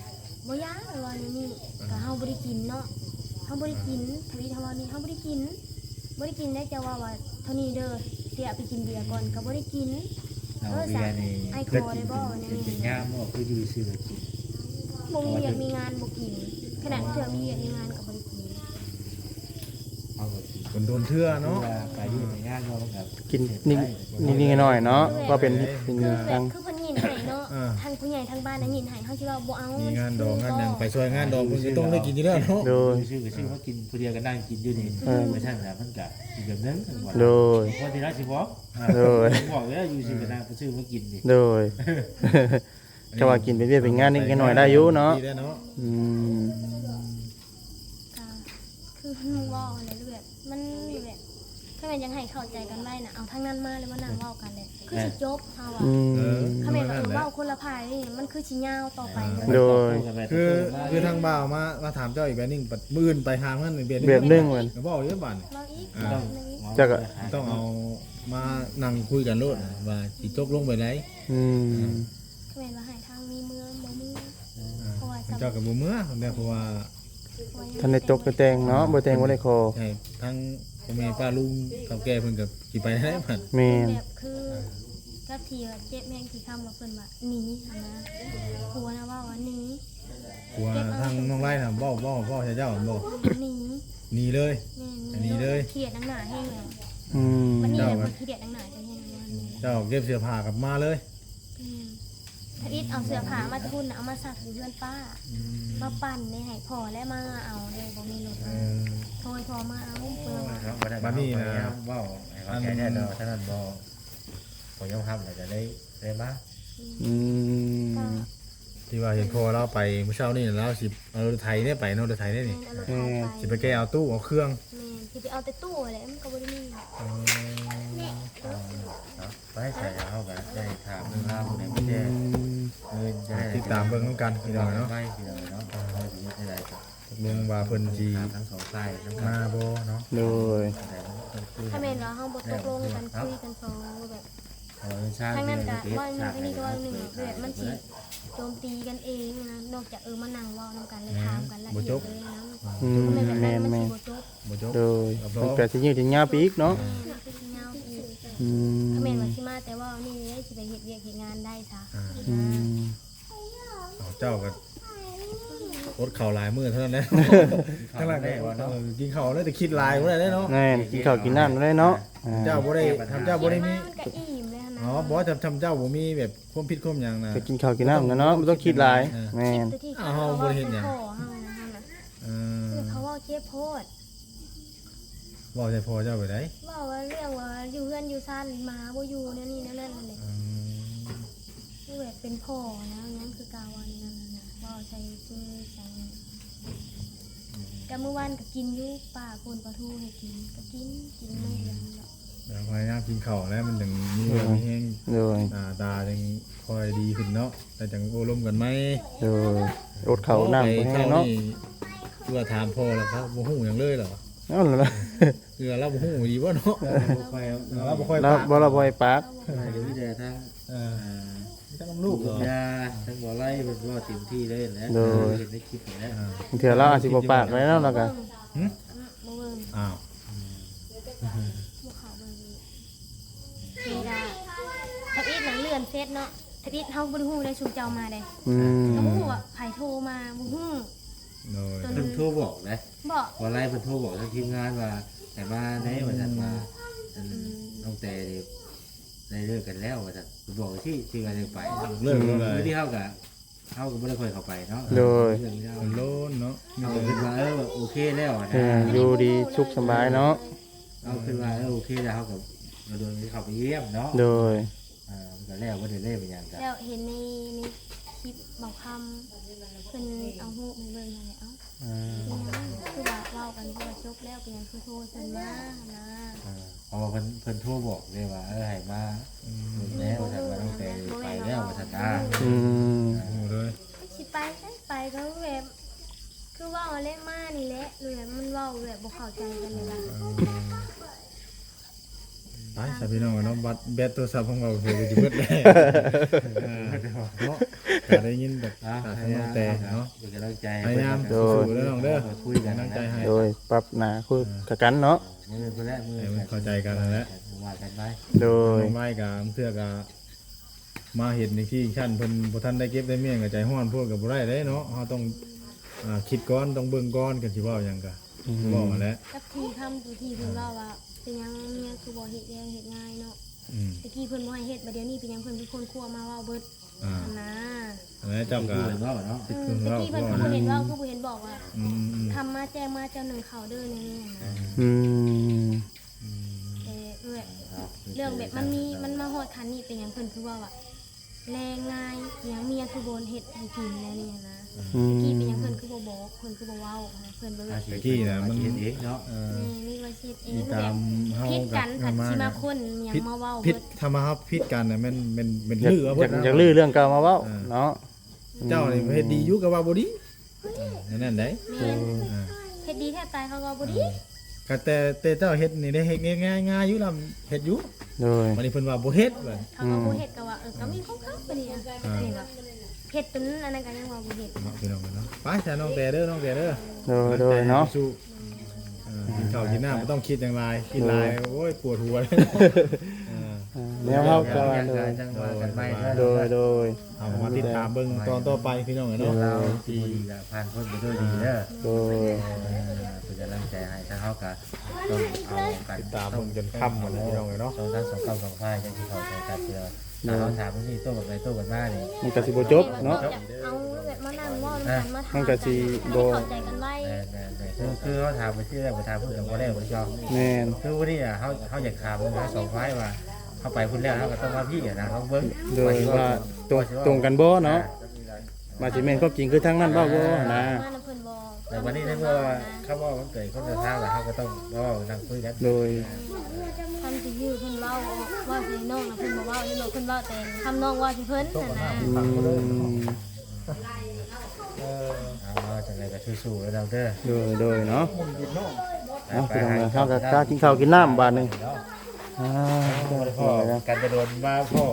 ບໍ່ຢາ ເພິ່ນວ່າແນວນີ້ ອ່າ ກໍເຮົາບໍ່ໄດ້ກິນເນາະ ເຮົາບໍ່ໄດ້ກິນ ທຳອິດເຮົາເວົ້ານີ້ ເຮົາບໍ່ໄດ້ກິນ ບໍ່ໄດ້ກິນໄດ້ ເຈົ້າເວົ້າວ່າເທົ່ານີ້ເດີ ຊິເອົາໄປກິນເບຍກ່ອນ ກໍບໍ່ໄດ້ກິນ ເອົາ ເອີ ເບຍນີ້ ອ້າຍຂໍໄດ້ບໍ່ ເປັນ ເປັນຍາມບໍ່ ຄືຢູ່ຊື່ກໍກິນ ບໍ່ມີວຽກມີງານບໍ່ກິນ ຂະໜາດເທື່ອມີວຽກມີງານກໍບໍ່ໄດ້ກິນ ເຮົາກໍກິນ ໂດນໆເທື່ອເນາະ ຄືວ່າໄປວຽກໄປງານເຮົາກໍກິນນິດໆໜ້ອຍໆເນາະ ເອີ ກໍເປັນ ເປັນ ຄືແບບ ທາງ ຄືເພິ່ນຍິນໃຫ້ເນາະ ອ່າ ທາງຜູ້ໃຫຍ່ທາງບ້ານນະຍິນໃຫ້ ເຮົາຊິວ່າບໍ່ເອົາ ມີງານດອງງານຫຍັງ ໄປຊ່ວຍງານດອງ ເພິ່ນກໍຕ້ອງໄດ້ກິນຢູ່ແລ້ວເນາະ ໂດຍ ຊື້ກໍຊື້ມາກິນ ຜູ້ດຽວກໍນັ່ງກິນຢູ່ນີ້ ເອີ ໄປທາງນັ້ນມັນກໍອີກແບບໜຶ່ງ ໂດຍ ຄົນທີ່ລາວຊິບອກ ໂດຍ ບອກແລ້ວຢູ່ຊື່ກໍນັ່ງໄປຊື້ມາກິນນີ້ ໂດຍ ແຕ່ວ່າກິນເປັນວຽກເປັນງານນິດໜ້ອຍໄດ້ຢູ່ເນາະ ດີແລ້ວເນາະ ອືມ ກໍຄືເວົ້າຫັ້ນແຫຼະ ແບບ ມັນແບບ ຖ້າແມ່ນຢາກໃຫ້ເຂົ້າໃຈກັນໄວນະ ເອົາທາງນັ້ນມາ ແລ້ວມານັ່ງເວົ້າກັນແຫຼະ ຄືຊິຈົບ ເຮົາວ່າ ອືມ ຖ້າແມ່ນວ່າ ເອີ ເວົ້າຄົນລະພາຍນີ້ ມັນຄືຊິຍາວຕໍ່ໄປ ອ່າ ໂດຍ ຄື ຄືທາງບ່າວມາ ມາຖາມເຈົ້າອີກແບບໜຶ່ງ ບັດມື້ອື່ນໄປຫາເພິ່ນອີກແບບໜຶ່ງ ແບບໜຶ່ງ ເວົ້າອີກບາດນີ້ ເວົ້າອີກ ອ່າ ເວົ້າອີກ ຈັກ ຕ້ອງເອົາ ມານັ່ງຄຸຍກັນໂລດວ່າຊິຕົກລົງແບບໃດ. ອືມ ແມ່ນວ່າໃຫ້ທາງນີ້ເມືອບໍ່ເມືອ ອືມ ເພາະວ່າ ເຈົ້າກໍບໍ່ເມືອແລ້ວ ເພາະວ່າ ທັນໄດ້ຕົກໄດ້ແຕ່ງເນາະ ອືມ ບໍ່ແຕ່ງບໍ່ໄດ້ຂໍ ໃຫ້ທາງພໍ່ແມ່ປ້າລຸງເຖົ້າແກ່ເພິ່ນກໍຊິໄປແລ້ວບັດ. ແມ່ນ ແບບຄືກັບທີ່ວ່າເຈັບແຮງທີ່ຄຳວ່າເພິ່ນວ່າໜີຫັ້ນນະ ຜົວນະເວົ້າວ່າໜີ ຜົວທາງນ້ອງໄລນະ ເວົ້າ ເວົ້າ ເວົ້າໃສ່ເຈົ້າແມ່ນບໍ່? ໜີ ໜີເລີຍ ແມ່ນ ໜີເລີຍ ເຄີຍດໜັກໜາແຮງແລ້ວ. ອືມ ບັດນີ້ແຫຼະ ເຈົ້າກໍ ມັນເຄີຍດໜັກໜາແຮງແລ້ວ ເຈົ້າເກັບເສື້ອຜ້າກັບມາເລີຍ. ແມ່ນ ທຳອິດເອົາເສື້ອຜ້າມາແຕ່ພຸ້ນນະ ເອົາມາຊັກຢູ່ເຮືອນປ້າ ອືມ ມາປັ່ນນີ້ໃຫ້ພໍ່ແລະມາເອົາເດ້ ບໍ່ມີລົດ ເອີ ໂທໃຫ້ພໍ່ມາເອົາ ເພິ່ນວ່າ ບັດນີ້ນະ ເວົ້າໃຫ້ເຂົ້າໃຈແດ່ ອັນ ແຕ່ວ່າທາງນັ້ນບໍ່ ບໍ່ຍອມຮັບ ແລ້ວກໍເລີຍ ເລີຍມາ. ອືມ ທີ່ວ່າເຫັນພໍ່ລາວໄປມື້ເຊົ້ານີ້ ລາວຊິເອົາລົດໄຖນີ້ໄປເນາະ ລົດໄຖນີ້ ແມ່ນ ເອົາລົດໄຖໄປ ແມ່ນ ຊິໄປແກ່ເອົາຕູ້ເອົາເຄື່ອງ ແມ່ນ ຊິໄປເອົາແຕ່ຕູ້ແຫຼະ ມັນກໍບໍ່ໄດ້ມີ ອືມ ເນາະ ໄປໃສເຮົາກໍໄດ້ຖາມເລື່ອງລາວພວກນີ້ ມີແຕ່ ອືມ ເອີ ຕິດຕາມເບິ່ງນຳກັນພີ່ນ້ອງເນາະ ໄປພີ່ນ້ອງເນາະ ເຮົາຊິເຮັດຈັ່ງໃດກໍ ຕົກລົງວ່າເພິ່ນຊິ ຖາມທັງສອງຝ່າຍນຳກັນ ມາບໍ່ເນາະ ໂດຍ ແຕ່ວ່າເພິ່ນ ຖ້າແມ່ນວ່າເຮົາບໍ່ຕົກລົງກັນ ຄຸຍກັນສອງແບບ ເອີ ທາງນັ້ນກໍເວົ້າໜຶ່ງ ທາງນີ້ກໍເວົ້າໜຶ່ງ ແບບມັນຊິໂຈມຕີກັນເອງນະ ນອກຈາກ ເອີ ມານັ່ງເວົ້ານຳກັນ ແລະ ຖາມກັນລະອຽດເລີຍນະ ອືມ ແມ່ນ ມັນຊິບໍ່ຈົບ ບໍ່ຈົບ ໂດຍ ມັນກໍຊິຍືດຍາວໄປອີກເນາະ ແມ່ນ ມັນກໍຊິຍາວໄປອີກ ອືມ ຖ້າແມ່ນວ່າຊິມາແຕ່ເວົ້ານີ້ເດ້ ຊິໄປເຮັດວຽກເຮັດງານໄດ້ຊະ ອືມ ເຈົ້າກໍອົດເຂົ້າຫຼາຍມື້ເທົ່ານັ້ນແຫຼະ ທັງຫຼາຍກໍ ເອີ ກິນເຂົ້າແລ້ວແຕ່ຄິດຫຼາຍບໍ່ໄດ້ເດ້ເນາະ ແມ່ນ ກິນເຂົ້າກິນນ້ຳບໍ່ໄດ້ເນາະ ອ່າ ເຈົ້າບໍ່ໄດ້ ທຳເຈົ້າບໍ່ໄດ້ມີ ມັນກໍອີ່ມແລ້ວນະ ອໍ ບໍ່ ທຳ ທຳເຈົ້າບໍ່ມີແບບຄວາມຜິດຄວາມຫຍັງນະ ກໍກິນເຂົ້າກິນນ້ຳນະເນາະ ບໍ່ຕ້ອງຄິດຫຼາຍ ເອີ ແມ່ນ ຄິດແຕ່ທີ່ ອ້າວ ເຮົາບໍ່ໄດ້ເຮັດຫຍັງ ເຂົາເວົ້າເຈັບພໍ້ເຮົານະ ເອີ ເອີ ເຂົາເວົ້າເຈັບໂພດ ເວົ້າໃສ່ພໍ່ເຈົ້າແບບໃດ? ເວົ້າວ່າເລື່ອງວ່າຢູ່ເຮືອນຢູ່ຊານໝາບໍ່ຢູ່ແນວນີ້ແນວນັ້ນຫັ້ນແຫຼະ ອືມ ຄືແບບເປັນພໍ່ນະ ຫຍັງຄືກາວວ່າແນວນັ້ນນະ ເວົ້າໃສ່ຊື່ໃສ່ ອືມ ກະມື້ວານກະກິນຢູ່ ປ້າປົ່ນປາທູໃຫ້ກິນ ກະກິນ ກິນມື້ດຽວນີ້ແຫຼະ ແລ້ວພະຍາຍາມກິນເຂົ້າແລ້ວ ມັນຈັ່ງມີແຮງ ໂດຍ ໜ້າຕາຈັ່ງຄ່ອຍດີຂຶ້ນເນາະ ແລ້ວຈັ່ງໂອ້ລົມກັນໃໝ່ ໂດຍ ອົດເຂົ້າອົດນ້ຳ ເພາະໄປເຂົ້ານີ້ ເພື່ອຖາມພໍ່ແລ້ວ ເຂົາບໍ່ຮູ້ຫຍັງເລີຍເນາະ ເອົາລະ ເອີ ລາວບໍ່ຮູ້ດີບໍ່ເນາະ ເອີ ລາວບໍ່ຄ່ອຍ ລາວບໍ່ ລາວບໍ່ໃຫ້ປາກ ເອີ ມີແຕ່ທາງ ເອີ ເອີ ມີແຕ່ນຳລູກ ຍາ ທາງບໍ່ໄລເພິ່ນເວົ້າເຕັມທີ່ເລີຍແຫຼະ ໂດຍ ເຫັນໃນຄລິບຫັ້ນແຫຼະ ເອີ ບາງເທື່ອລາວອາດຊິບໍ່ປາກໄດ້ເນາະ ລາວກໍ ຫຶ? ບໍ່ເບິ່ງ ອ້າວ ອືມ ບໍ່ເຂົ້າເບິ່ງອີກ ນີ້ລະ ທຳອິດນະເລື່ອນເຟສເນາະ ທຳອິດເຮົາບໍ່ໄດ້ຮູ້ເດ້ຊຸມເຈົ້າມາເດ້ ອືມ ກໍບໍ່ຮູ້ວ່າໃຜໂທມາ ບໍ່ຮູ້ ໂດຍ ເພິ່ນໂທບອກເດ້ ບໍ່ ບໍ່ໄລເພິ່ນໂທບອກທາງທີມງານວ່າໃຫ້ມາແດ່ວ່າຊັ້ນ ວ່າ ອືມ ນ້ອງແຕນີ້ໄດ້ເລີກກັນແລ້ວວ່າຊັ້ນ ເພິ່ນບອກທີ່ ທີ່ວ່າໄດ້ໄປ ເລີກແລ້ວ ມື້ທີ່ເຮົາກໍ ເຮົາກໍບໍ່ໄດ້ຄ່ອຍເຂົ້າໄປເນາະ ໂດຍ ເລື່ອງນີ້ເນາະ ໂລນເນາະ ເຮົາກໍຄິດວ່າ ເອີ ໂອເຄແລ້ວນະ ເອີ ຢູ່ດີສຸກສະບາຍເນາະ ເຮົາຄິດວ່າ ເອີ ໂອເຄແລ້ວ ເຮົາກໍ ກໍໂດນເຂົ້າໄປຢ້ຽມເນາະ ໂດຍ ອ່າ ມັນກໍແລ້ວ ບໍ່ໄດ້ເລີຍເປັນຫຍັງກໍ ແລ້ວເຫັນໃນ ໃນຄລິບເບົາຄຳ ເພິ່ນເອົາຮູບໃຫ້ເບິ່ງຫັ້ນແຫຼະ ເອົ້າ ອ່າ ເປັນຫຍັງຄືວ່າເວົ້າກັນຄືວ່າຈົບແລ້ວ ເປັນຫຍັງຄືໂທເຊີນມາຫັ້ນນະ ອ່າ ເພາະວ່າເພິ່ນ ເພິ່ນໂທບອກເດ້ວ່າ ເອີ ໃຫ້ມາ ອືມ ແລ້ວວ່າຊັ້ນ ວ່າຕັ້ງແຕ່ໄປແລ້ວວ່າຊັ້ນນະ ອືມ ອ່າ ຮູ້ເລີຍ ຊິໄປໃສ ໄປກໍແບບ ຄືເວົ້າແຫຼະ ມານີ້ແຫຼະ ແບບມັນເວົ້າແບບບໍ່ເຂົ້າໃຈກັນເລີຍວ່າ ອ່າ ໄປຊະພີ່ນ້ອງເນາະ ບັດແບັດໂທລະສັບຂອງເຮົາຄືຊິເບິດແລ້ວ ເນາະ ກະໄດ້ຍິນແບບ ອ່າ ທາງນ້ອງແຕເນາະ ເປັນກຳລັງໃຈ ພະຍາຍາມ ໂດຍ ສູ້ໆເດີນ້ອງເດີ ຄຸຍກັນ ກຳລັງໃຈໃຫ້ ໂດຍ ປັບໜ້າຄຸຍກັນເນາະ ມື້ພຸ້ນແຫຼະ ມື້ ໃຫ້ມັນເຂົ້າໃຈກັນຫັ້ນແຫຼະ ວ່າກັນໄປ ໂດຍ ນ້ອງໄມ້ກະບາງເທື່ອກະ ມາເຮັດໃນທີ່ຊັ້ນເພິ່ນບໍ່ທັນໄດ້ເກັບໄດ້ມ້ຽນ ກໍໃຈຮ້ອນໂພດກໍບໍ່ໄດ້ເດ້ເນາະ ເຮົາຕ້ອງ ອ່າ ຄິດກ່ອນ ຕ້ອງເບິ່ງກ່ອນ ກໍຊິເວົ້າຫຍັງກໍ ອືມ ເວົ້າຫັ້ນແຫຼະ ກັບທີ່ຄຳທີ່ເພິ່ນເວົ້າວ່າ ເປັນຫຍັງເມຍຄືບໍ່ເຮັດແລ້ວເຮັດງ່າຍເນາະ ອືມ ແຕ່ກີ້ເພິ່ນບໍ່ໃຫ້ເຮັດ ບັດດຽວນີ້ເປັນຫຍັງເພິ່ນຄືຄົ້ນຄວ້າມາເວົ້າເບິດ ອ່າ ຫັ້ນນະ ແລ້ວເຈົ້າກໍ ເວົ້າເນາະ ອືມ ແຕ່ກີ້ເພິ່ນຄືບໍ່ເຫັນເວົ້າ ຄືບໍ່ເຫັນບອກວ່າ ອືມໆໆ ຄຳມາແຈ້ງມາເຈົ້າໜຶ່ງເຂົ້າເດີ ແນວນີ້ຫັ້ນນະ ອືມ ອືມ ແຕ່ເອື້ອຍ ເລື່ອງແບບມັນມີ ມັນມາຮອດຂັ້ນນີ້ ເປັນຫຍັງເພິ່ນຄືເວົ້າວ່າ ແລງງາຍຫຍັງເມຍຄືບໍ່ເຮັດໃຫ້ກິນແນວນີ້ນະ ອືມ ຕະກີ້ເປັນຫຍັງເພິ່ນຄືບໍ່ບອກ ເພິ່ນຄືບໍ່ເວົ້າ ເພິ່ນແບບ ຕະກີ້ນະມັນເຮັດເອງເນາະ ເອີ ແມ່ນ ມີວ່າເຮັດເອງ ຕາມເຮົາ ຜິດກັນ ຄັນຊິມາຄົ້ນຫຍັງມາເວົ້າ ຜິດ ຖ້າມາເຮົາຜິດກັນນະ ແມ່ນ ແມ່ນ ແມ່ນ ຢາກ ຢາກ ຢາກລື້ເລື່ອງເກົ່າມາເວົ້າເນາະ ເອີ ເຈົ້ານີ້ເຮັດດີຢູ່ກໍວ່າບໍ່ດີ ແນວນັ້ນໃດ ແມ່ນ ອ່າ ເຮັດດີແທບຕາຍເຂົາກໍບໍ່ດີ ອ່າ ກໍແຕ່ ແຕ່ເຈົ້າເຮັດນີ້ໄດ້ເຮັດງ່າຍໆຢູ່ລະ ເຮັດຢູ່. ໂດຍ ບັດນີ້ເພິ່ນວ່າບໍ່ເຮັດ ບັດ ເຂົາກໍບໍ່ເຮັດ ກໍວ່າ ເອີ ກໍມີຂອງເຂົາ ບັດນີ້ ອ່າ ນີ້ວ່າເຮັດເປັນອັນນັ້ນກໍຍັງວ່າບໍ່ເຮັດເນາະ ພີ່ນ້ອງເນາະ. ໄປຊະ ນ້ອງແຕເດີ ນ້ອງແຕເດີ. ໂດຍ ໂດຍເນາະ ເອີ ກິນເຂົ້າກິນນ້ຳບໍ່ຕ້ອງຄິດຫຍັງຫຼາຍ ກິນຫຼາຍ ໂອ້ຍ ປວດຫົວ. ເອີ ແນວເຮົາກໍ ໂດຍ ໂດຍ ໂດຍ ເຮົາກໍມາຕິດຕາມເບິ່ງຕອນຕໍ່ໄປ ພີ່ນ້ອງເອີຍເນາະ. ໂດຍ ລາວຊິບໍ່ດີກໍຜ່ານພົ້ນໄປດ້ວຍດີເດີ. ໂດຍ ເອີ ເປັນກຳລັງໃຈໃຫ້ ທາງເຮົາກໍຕ້ອງເອົາກັນ ຕິດຕາມເບິ່ງຈົນຄ່ຳໝົດແລ້ວ ພີ່ນ້ອງເອີຍເນາະ. ຕ້ອງທັງສອງຝ່າຍ ສອງຝ່າຍຈັ່ງຊິເຂົ້າໃຈກັນເທື່ອ. ໂດຍ ຖ້າເຮົາຖາມເພິ່ນຊິໂຕ້ກັນໄປໂຕ້ກັນມານີ້ ມັນກໍຊິບໍ່ຈົບເນາະ. ຢາກເອົາແບບມານັ່ງເວົ້ານຳກັນ ອ່າ ມາຖາມ ມັນກໍຊິບໍ່ ເຂົ້າໃຈກັນໄວ. ແມ່ນໆໆ ຄື ຄືເຮົາຖາມໄປທີ່ແລກ ໄປຖາມເພິ່ນກໍບໍ່ໄດ້ບໍ່ຊອບ. ແມ່ນ ຄືມື້ນີ້ນະ ເຮົາ ເຮົາຢາກຖາມເພິ່ນທັງສອງຝ່າຍວ່າ ເຮົາໄປພຸ້ນແລ້ວ ເຮົາກໍຕ້ອງມາພີ້ນະ ເຮົາເບິ່ງ ໂດຍ ວ່າ ວ່າຊິເວົ້າ ວ່າຕົງ ວ່າຊິເວົ້າ ຕົງກັນບໍ່ເນາະ. ອ່າ ວ່າຊິແມ່ນຄວາມຈິງຄືທາງນັ້ນເວົ້າບໍ່ນະ. ມານຳເພິ່ນບໍ່ ແຕ່ບັດນີ້ ໃນເມື່ອວ່າເຂົາເວົ້າມັນເກີດຄວາມສັດທາແລ້ວ ເຮົາກໍຕ້ອງມາເວົ້ານັ່ງຄຸຍກັນ. ໂດຍ ຄັນຊິຢື້ເພິ່ນເວົ້າ ເວົ້າໃສ່ນ້ອງນະ ເພິ່ນບໍ່ເວົ້າ ເຫັນບໍ່ ເພິ່ນເວົ້າແຕ່ຄຳນ້ອງເວົ້າໃສ່ເພິ່ນຫັ້ນນະ. ອືມ ເອີ ເອົາ ເອົາ ຈັ່ງໃດກໍສູ້ໆເດີນ້ອງເດີ. ໂດຍ ໂດຍເນາະ. ເອົາ ພີ່ນ້ອງເນາະ ເຮົາກໍກິນເຂົ້າກິນນ້ຳບາດນີ້. ອ່າ ບໍ່ໄດ້ພໍ້ກັນແຕ່ໂດນ ມາພໍ້